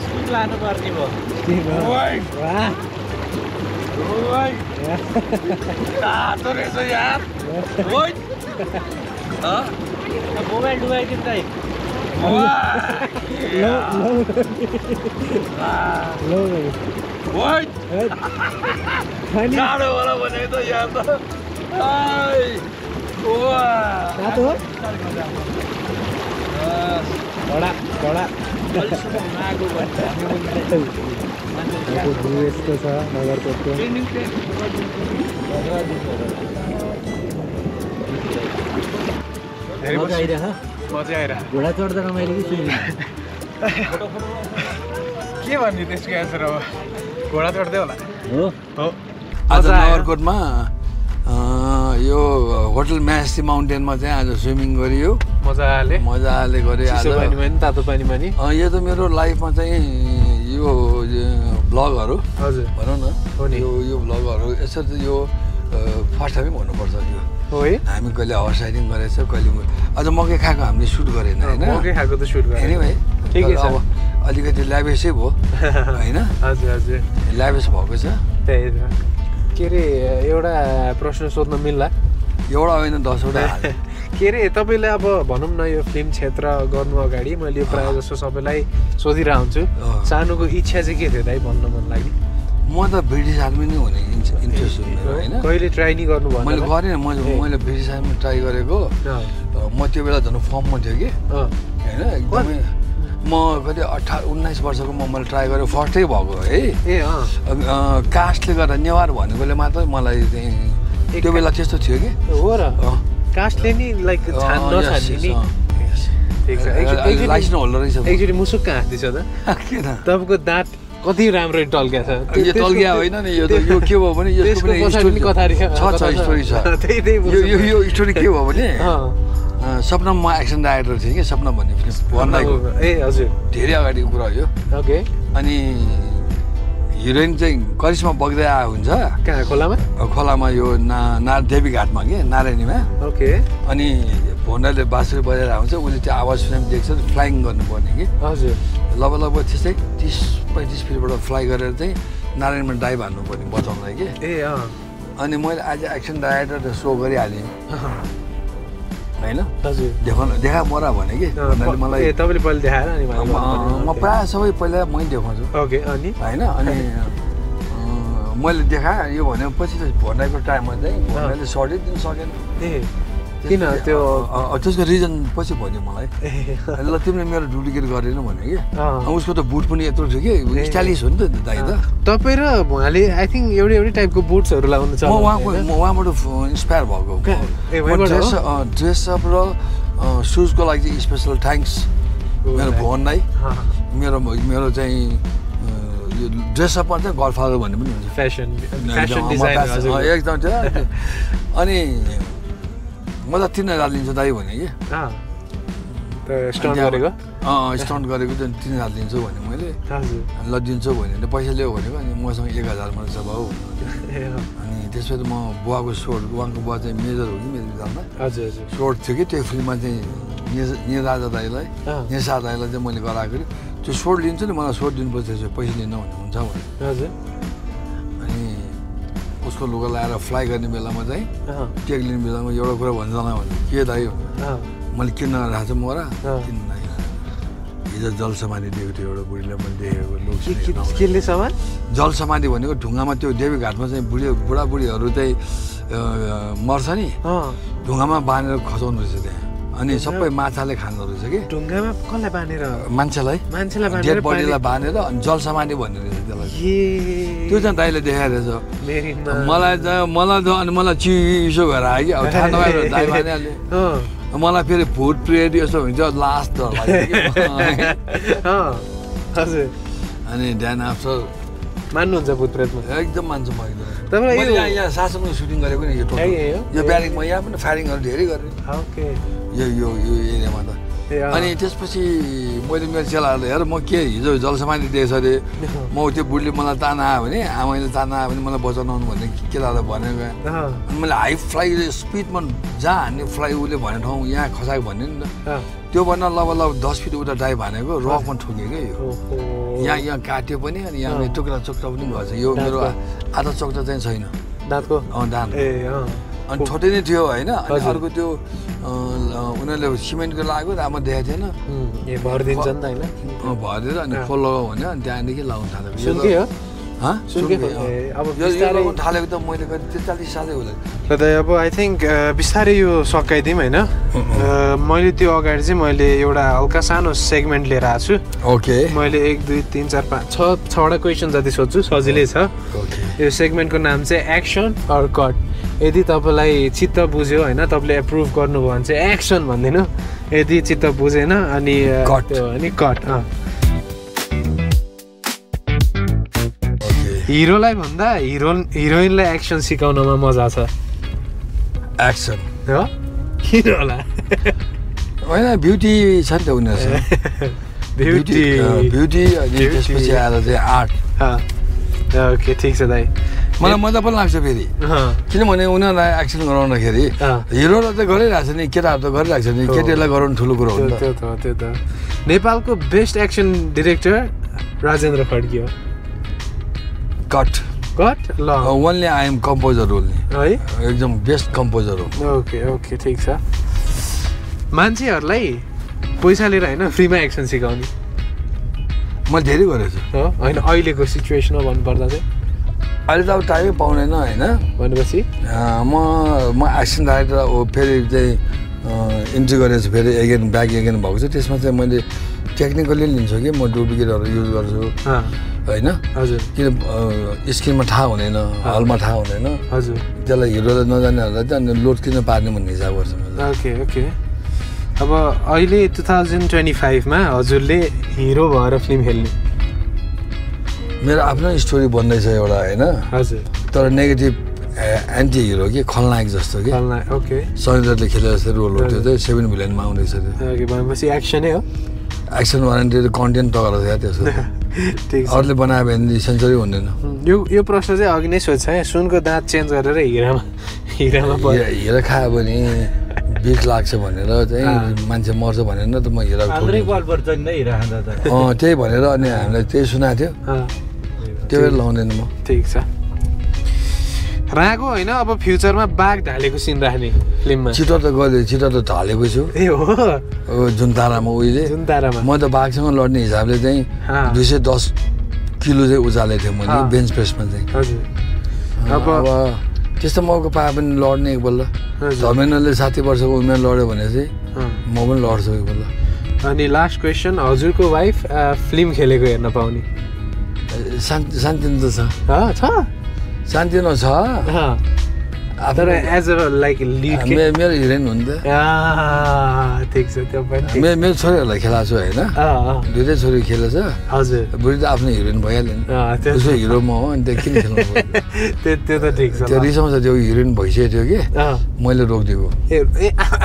स्कुल लानुपर्ने मोबाइल डुबाइदिउँ दाइ यस्तो छ नगरकोटको घोडा चढ्दा रमाइलो कि स्विमिङ के भन्ने त्यसको एन्सर अब घोडा चढ्दै होला हो आज नगरकोटमा यो होटल म्याजेस्टिक माउन्टेनमा चाहिँ आज स्विमिङ गरियो मजाले गरेँ आज तातो पानीमा नि यो त मेरो लाइफमा चाहिँ यो भ्लगहरू हजुर भनौँ न यो भ्लगहरू यसरी यो फर्स्ट टाइमै भन्नुपर्छ यो हो है हामी कहिले हर्स राइडिङ गरेछ कहिले अझ मकै खाएको हामीले सुट गरेन होइन मकै खाएको त सुट गरेन है ठिकै छ अब अलिकति ल्याभेसै भयो होइन हजुर ल्याभेस भएको छ त्यही त के अरे एउटा प्रश्न सोध्न मिल्ला एउटा होइन 10 वटा के अरे तपाईँले अब भनौँ न यो फिल्म क्षेत्र गर्नु अगाडि मैले प्रायः जस्तो सबैलाई सोधिरहेको हुन्छु सानोको इच्छा चाहिँ के थियो दाइ भन्न मन लाग्यो म त ब्रिटिस आर्मी नै हुने इन्ट्रेस्ट हुने होइन कहिले ट्राई नि गर्नु भयो मैले गरेन मैले ब्रिटिस आर्मी ट्राई गरेको म त्यो बेला झन् फर्ममा थियो कि होइन एकदमै म कति 19 वर्षको मैले ट्राई गरेँ फर्स्टै भएको है कास्टले गर्दा नेवार भनेकोले मात्रै मलाई चाहिँ त्यो बेला त्यस्तो थियो कि हो र कास्टले नि लाइक नछान्ने लाइसेन्स होल्डर रहेछ एकचोटि मुसुक्क हाँस्दैछ त किन तपाईँको दाँत कति राम्रो टल्किया छ यो टल्किया होइन नि यो त यो के भयो भने यसको पनि छ स्टोरी छ यो स्टोरी के भयो भने सपना म एक्सन डाइरेक्टर थिएँ कि सपना भन्ने फिल्म ए हजुर धेरै अगाडिको कुरा हो यो ओके अनि हिरोइन चाहिँ करिश्मा बग्दै आएको हुन्छ कहाँ खोलामा यो देवी घाटमा कि नारायणीमा ओके अनि भोन्डाले बाँसुरी बजाएर आउँछ उसले त्यो आवाज सुनेर देख्छ फ्लाइङ गर्नुपर्ने कि हजुर लगभग त्यस्तै 30-35 फिटबाट फ्लाइ गरेर चाहिँ नारायणमा डाइभ हान्नुपर्ने बचाउँदै कि अनि मैले आज एक्सन डाइरेक्टर सो गरिहालेँ होइन देखा मरा भने कि मलाई तपाईँले पहिला देखाएर अनि म प्रायः सबै पहिला मै देखाउँछु ओके अनि होइन अनि मैले देखाएँ यो भनेपछि त भोन्डाको टाइममा चाहिँ भोन्डाले सर्टै दिन सकेन किन त्यो त्यसको रिजन पछि भन्यो मलाई ल तिमीले मेरो डुप्लिकेट गरेन भने कि उसको त बुट पनि यत्रो थियो कि स्टाइलिस हो नि त दाइ त तपाईँ र उहाँले आई थिङ्क एउटै टाइपको बुट्सहरू लगाउनु छ उहाँबाट इन्सपायर भएको ड्रेसअप र सुजको लागि चाहिँ स्पेसल थ्याङ्क्स मेरो भोनलाई मेरो चाहिँ यो ड्रेसअपमा चाहिँ गडफादर भन्ने पनि हुन्छ फेसन डिजाइनर एकदम अनि म त 3000 लिन्छु दाइ भने कि स्टन्ट गरेको स्टन्ट गरेको त 3000 दिन्छु भने मैले ल दिन्छु भने पैसा ल्याऊ भनेको अनि मसँग 1000 मात्र छ भाउ अनि त्यसपछि म बुवाको सोर्ट उहाँको बुवा चाहिँ मेजर हो कि मेरो विधानमा हजुर सोर्ट थियो कि त्यो फिल्ममा चाहिँ निराजा दाईलाई नेसा दाईलाई चाहिँ मैले गराएको त्यो सोर्ट लिन्छु नि मलाई सोर्ट दिनुपर्छ त्यसो पैसा लिन भने हुन्छ भने हजुर अनि उसको लुगा लगाएर फ्लाइ गर्ने बेलामा चाहिँ टेक लिने बेलामा एउटा कुरा भन्छ भने के दाइ मैले किन्न राखेको छु मोरा किन्न हिजो जल समाधि दिएको थियो एउटा बुढीलाई मैले देखेको जल समाधि भनेको ढुङ्गामा त्यो देवी घाटमा चाहिँ बुढाबुढीहरू चाहिँ मर्छ नि ढुङ्गामा बाँधेर खसाउनु रहेछ त्यहाँ अनि सबै माछाले खाँदो रहेछ कि ढुङ्गामा कसलाई बाँधेर मान्छेलाई डेड बडीलाई बाँधेर अनि जल समाधि भन्ने रहेछ त्यसलाई त्यो चाहिँ दाइले देखाएको रहेछ मलाई त अनि मलाई चिसो भएर आयो कि अब थाहा नभएर दाइ बाँधिहाल्यो मलाई फेरि भूत प्रेत यस्तो हुन्छ लास्ट अनि ध्यान आफ्टर मान्नुहुन्छ भूत प्रेतमा एकदम मान्छु म एकदम यहाँ सासङमा सुटिङ गरेको नि यो ब्यारिङमा यहाँ पनि फायरिङहरू धेरै गरेँ यो एरियामा त अनि त्यसपछि मैले मेरो चेलाहरूलाई हेर म के हिजो जलसमाधि दिएछ अरे म त्यो बुढीले मलाई ताना आयो भने आमाले ताना आयो भने मलाई बचाउनु भन्ने केटालाई भनेको अनि मैले हाई फ्लाइ स्पिडमा जहाँ हान्ने फ्लाइ उसले भन्ने ठाउँ यहाँ खसाएको भन्ने नि त त्योभन्दा लगभग 10 फिट उता डाइभ हानेको रकमा ठुक्यो क्या यो यहाँ काट्यो पनि अनि यहाँ टुक्रा चोक्रा पनि भएछ यो मेरो आधा चोक्रा चाहिँ छैन दाँतको दाँत अनि छोटै नै थियो होइन अनि अर्को त्यो उनीहरूले सिमेन्टको लाग्यो राम्रो देखाएको थिएन भरिदिन्छ नि त होइन भरेर अनि खोल लगाऊ भने अनि त्यहाँदेखि लगाउनु थालेको त मैले 43 सालै होला र त अब आई थिङ्क बिस्तारै यो सकाइदिउँ होइन मैले त्यो अगाडि चाहिँ मैले एउटा हल्का सानो सेगमेन्ट लिएर आएको छु ओके मैले 1 2 3 4 5 6वटा क्वेसन जति सोध्छु सजिलै छ यो सेगमेन्टको नाम चाहिँ एक्सन अर कट यदि तपाईँलाई चित्त बुझ्यो होइन तपाईँले एप्रुभ गर्नुभयो भने चाहिँ एक्सन भनिदिनु यदि चित्त बुझेन अनि कट हिरोलाई भन्दा हिरोइनलाई एक्सन सिकाउनमा मजा छ एक्सन हो किन होला होइन ब्युटी छ नि त उनीहरूसँग ब्युटी अनि त्यसपछि आएर चाहिँ आर्ट ओके ठिक छ दाइ मलाई मजा पनि लाग्छ फेरि किनभने उनीहरूलाई एक्सन गराउँदाखेरि हिरोलाई त गरिरहेको छ नि केटाहरू त गरिरहेको छ नि केटीहरूलाई गराउनु ठुलो कुरो हो त्यो त नेपालको best action director Rajendra Khadki हो कट ल ओन्ली आई एम कम्पोजर हो नि है एकदम बेस्ट कम्पोजर हो ओके ठिक छ मान्छेहरूलाई पैसा लिएर होइन फ्रीमा एक्सन सिकाउने मैले धेरै गरेको छु होइन अहिलेको सिचुएसनमा भन्नुपर्दा चाहिँ अहिले त अब टाइमै पाउँदैन होइन भनेपछि म एक्सन डाइरेक्टर फेरि चाहिँ इन्ट्री गरेको छु फेरि ब्याक एगेन भएको छ त्यसमा चाहिँ मैले टेक्निकली लिन्छु कि म डुप्लिकेटहरू युज गर्छु होइन हजुर किन स्क्रिनमा थाहा हुँदैन हलमा थाहा हुँदैन हजुर त्यसलाई हिरोलाई नजानेहरूलाई चाहिँ अनि लोड किन पार्ने भन्ने हिसाब गर्छु ओके अब अहिले 2025 मा हजुरले हिरो भएर फिल्म खेल्ने मेरो आफ्नो स्टोरी बन्दैछ एउटा होइन हजुर तर नेगेटिभ एन्टी हिरो कि खलनायक जस्तो कि ओके सनिदरले खेले जस्तो रोल हो त्यो चाहिँ 7 भिलेनमा आउँदैछ ओके भनेपछि एक्सनै हो एक्सन वारेन्टेड कन्टेन्ट तगर छ त्यसो अरूले बनायो भने सेन्सरै हुँदैन यो प्रश्न चाहिँ अघि नै सोध्छ है सुनको दाँत चेन्ज गरेर हिरा खायो भने बिख लाग्छ भनेर चाहिँ मान्छे मर्छ भनेर त म हिरा त्यही भनेर अनि हामीलाई त्यही सुनाएको थियो त्यो भएर लाउँदैन म ठिक छ राको होइन अब फ्युचरमा बाघ ढालेको सिन राख्ने फिल्ममा छिटो त ढालेको छु जुन तारामा उहिले म त बाघसँग लड्ने हिसाबले चाहिँ 210 किलो चाहिँ उचालेको थिएँ मैले बेन्च प्रेसमा चाहिँ अब त्यस्तो मौका पाए पनि लड्ने एकपल्ट धर्मेन्द्रले 60 वर्षको उमेर लड्यो भने चाहिँ म पनि लड्छु एकपल्ट अनि लास्ट क्वेसन हजुरको वाइफ फिल्म खेलेको हेर्न पाउने शान्ति त छ छ शान्ति न छ तर एज अ लाइक लिड मेरो हिरोइन हो नि त ठिक छ त्यो पनि मेरो छोरीहरूलाई खेलाएको छु होइन दुइटै छोरी खेलेछ हजुर बुढी त आफ्नो हिरोइन भइहाल्यो नि उसो हिरो म हो अनि त्यो किन खेल्नु त्यो त ठिक छ त्यो रिसाउँछ त्यो हिरोइन भइसकेको थियो कि मैले रोकिदिएको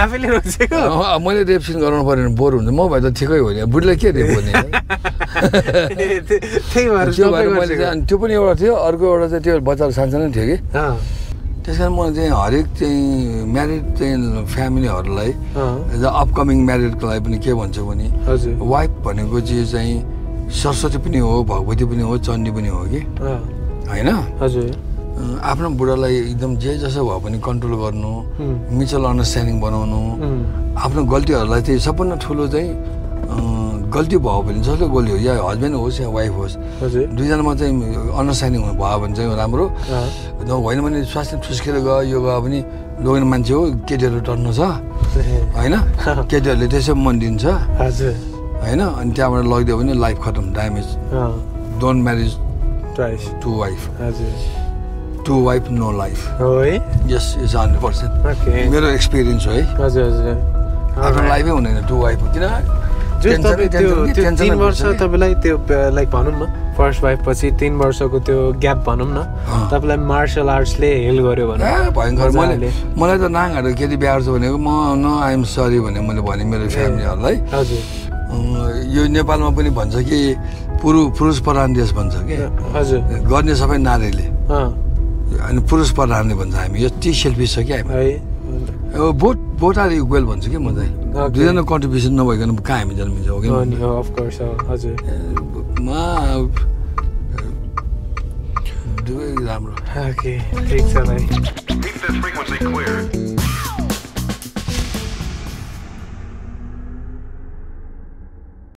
आफैले रोकिसकेको मैले रेप सिन गराउनु पऱ्यो भने बोर हुन्छ म भए त ठिकै हो नि बुढीलाई के रेप गर्ने त्यो भएर मैले चाहिँ त्यो पनि एउटा थियो अर्को एउटा चाहिँ त्यो बच्चाहरू सानसानो थियो कि त्यस कारण म चाहिँ हरेक चाहिँ म्यारिड चाहिँ फ्यामिलीहरूलाई अपकमिङ म्यारिडको लागि पनि के भन्छु भने वाइफ भनेको चाहिँ सरस्वती पनि हो भगवती पनि हो चण्डी पनि हो कि होइन हजुर आफ्नो बुढालाई एकदम जे जसो भए पनि कन्ट्रोल गर्नु म्युचुअल अन्डरस्ट्यान्डिङ बनाउनु आफ्नो गल्तीहरूलाई चाहिँ सबभन्दा ठुलो चाहिँ गल्ती भयो भने जसले गल्ती हो या हस्बेन्ड होस् या वाइफ होस् दुईजनामा चाहिँ अन्डरस्ट्यान्डिङ भयो भने चाहिँ राम्रो होइन भने स्वास्थ्य ठुस्केर गयो यो गयो भने लोग्ने मान्छे हो केटीहरू टर्नु छ होइन केटीहरूले त्यसै मन दिन्छ होइन अनि त्यहाँबाट लगिदियो भने लाइफ खतम damage don't marriage to wife to wife no life yes is 100% मेरो एक्सपिरियन्स हो है आफ्नो लाइफै हुँदैन टु वाइफ किन त्यो 3 वर्ष तपाईँलाई त्यो लाइक भनौँ न फर्स्ट वाइफ पछि 3 वर्षको त्यो ग्याप भनौँ न तपाईँलाई मार्सल आर्ट्सले हेल्प गर्यो भने भयङ्कर मलाई त नाङहरू केटी बिहा गर्छ भनेको म न आइएम सरी भने मैले भने मेरो फ्यामिलीहरूलाई यो नेपालमा पनि भन्छ कि पुरुष प्रधान देश भन्छ कि हजुर गर्ने सबै नारीले अनि पुरुष प्रधानले भन्छ हामी यति सेल्फिस छ कि हामी बोट आर इक्वेल भन्छु कि म चाहिँ दुईजना कन्ट्रिब्युसन नभइकन कहाँ हामी जन्मिन्छ हो कि दुवै राम्रो ठिक छ भाइ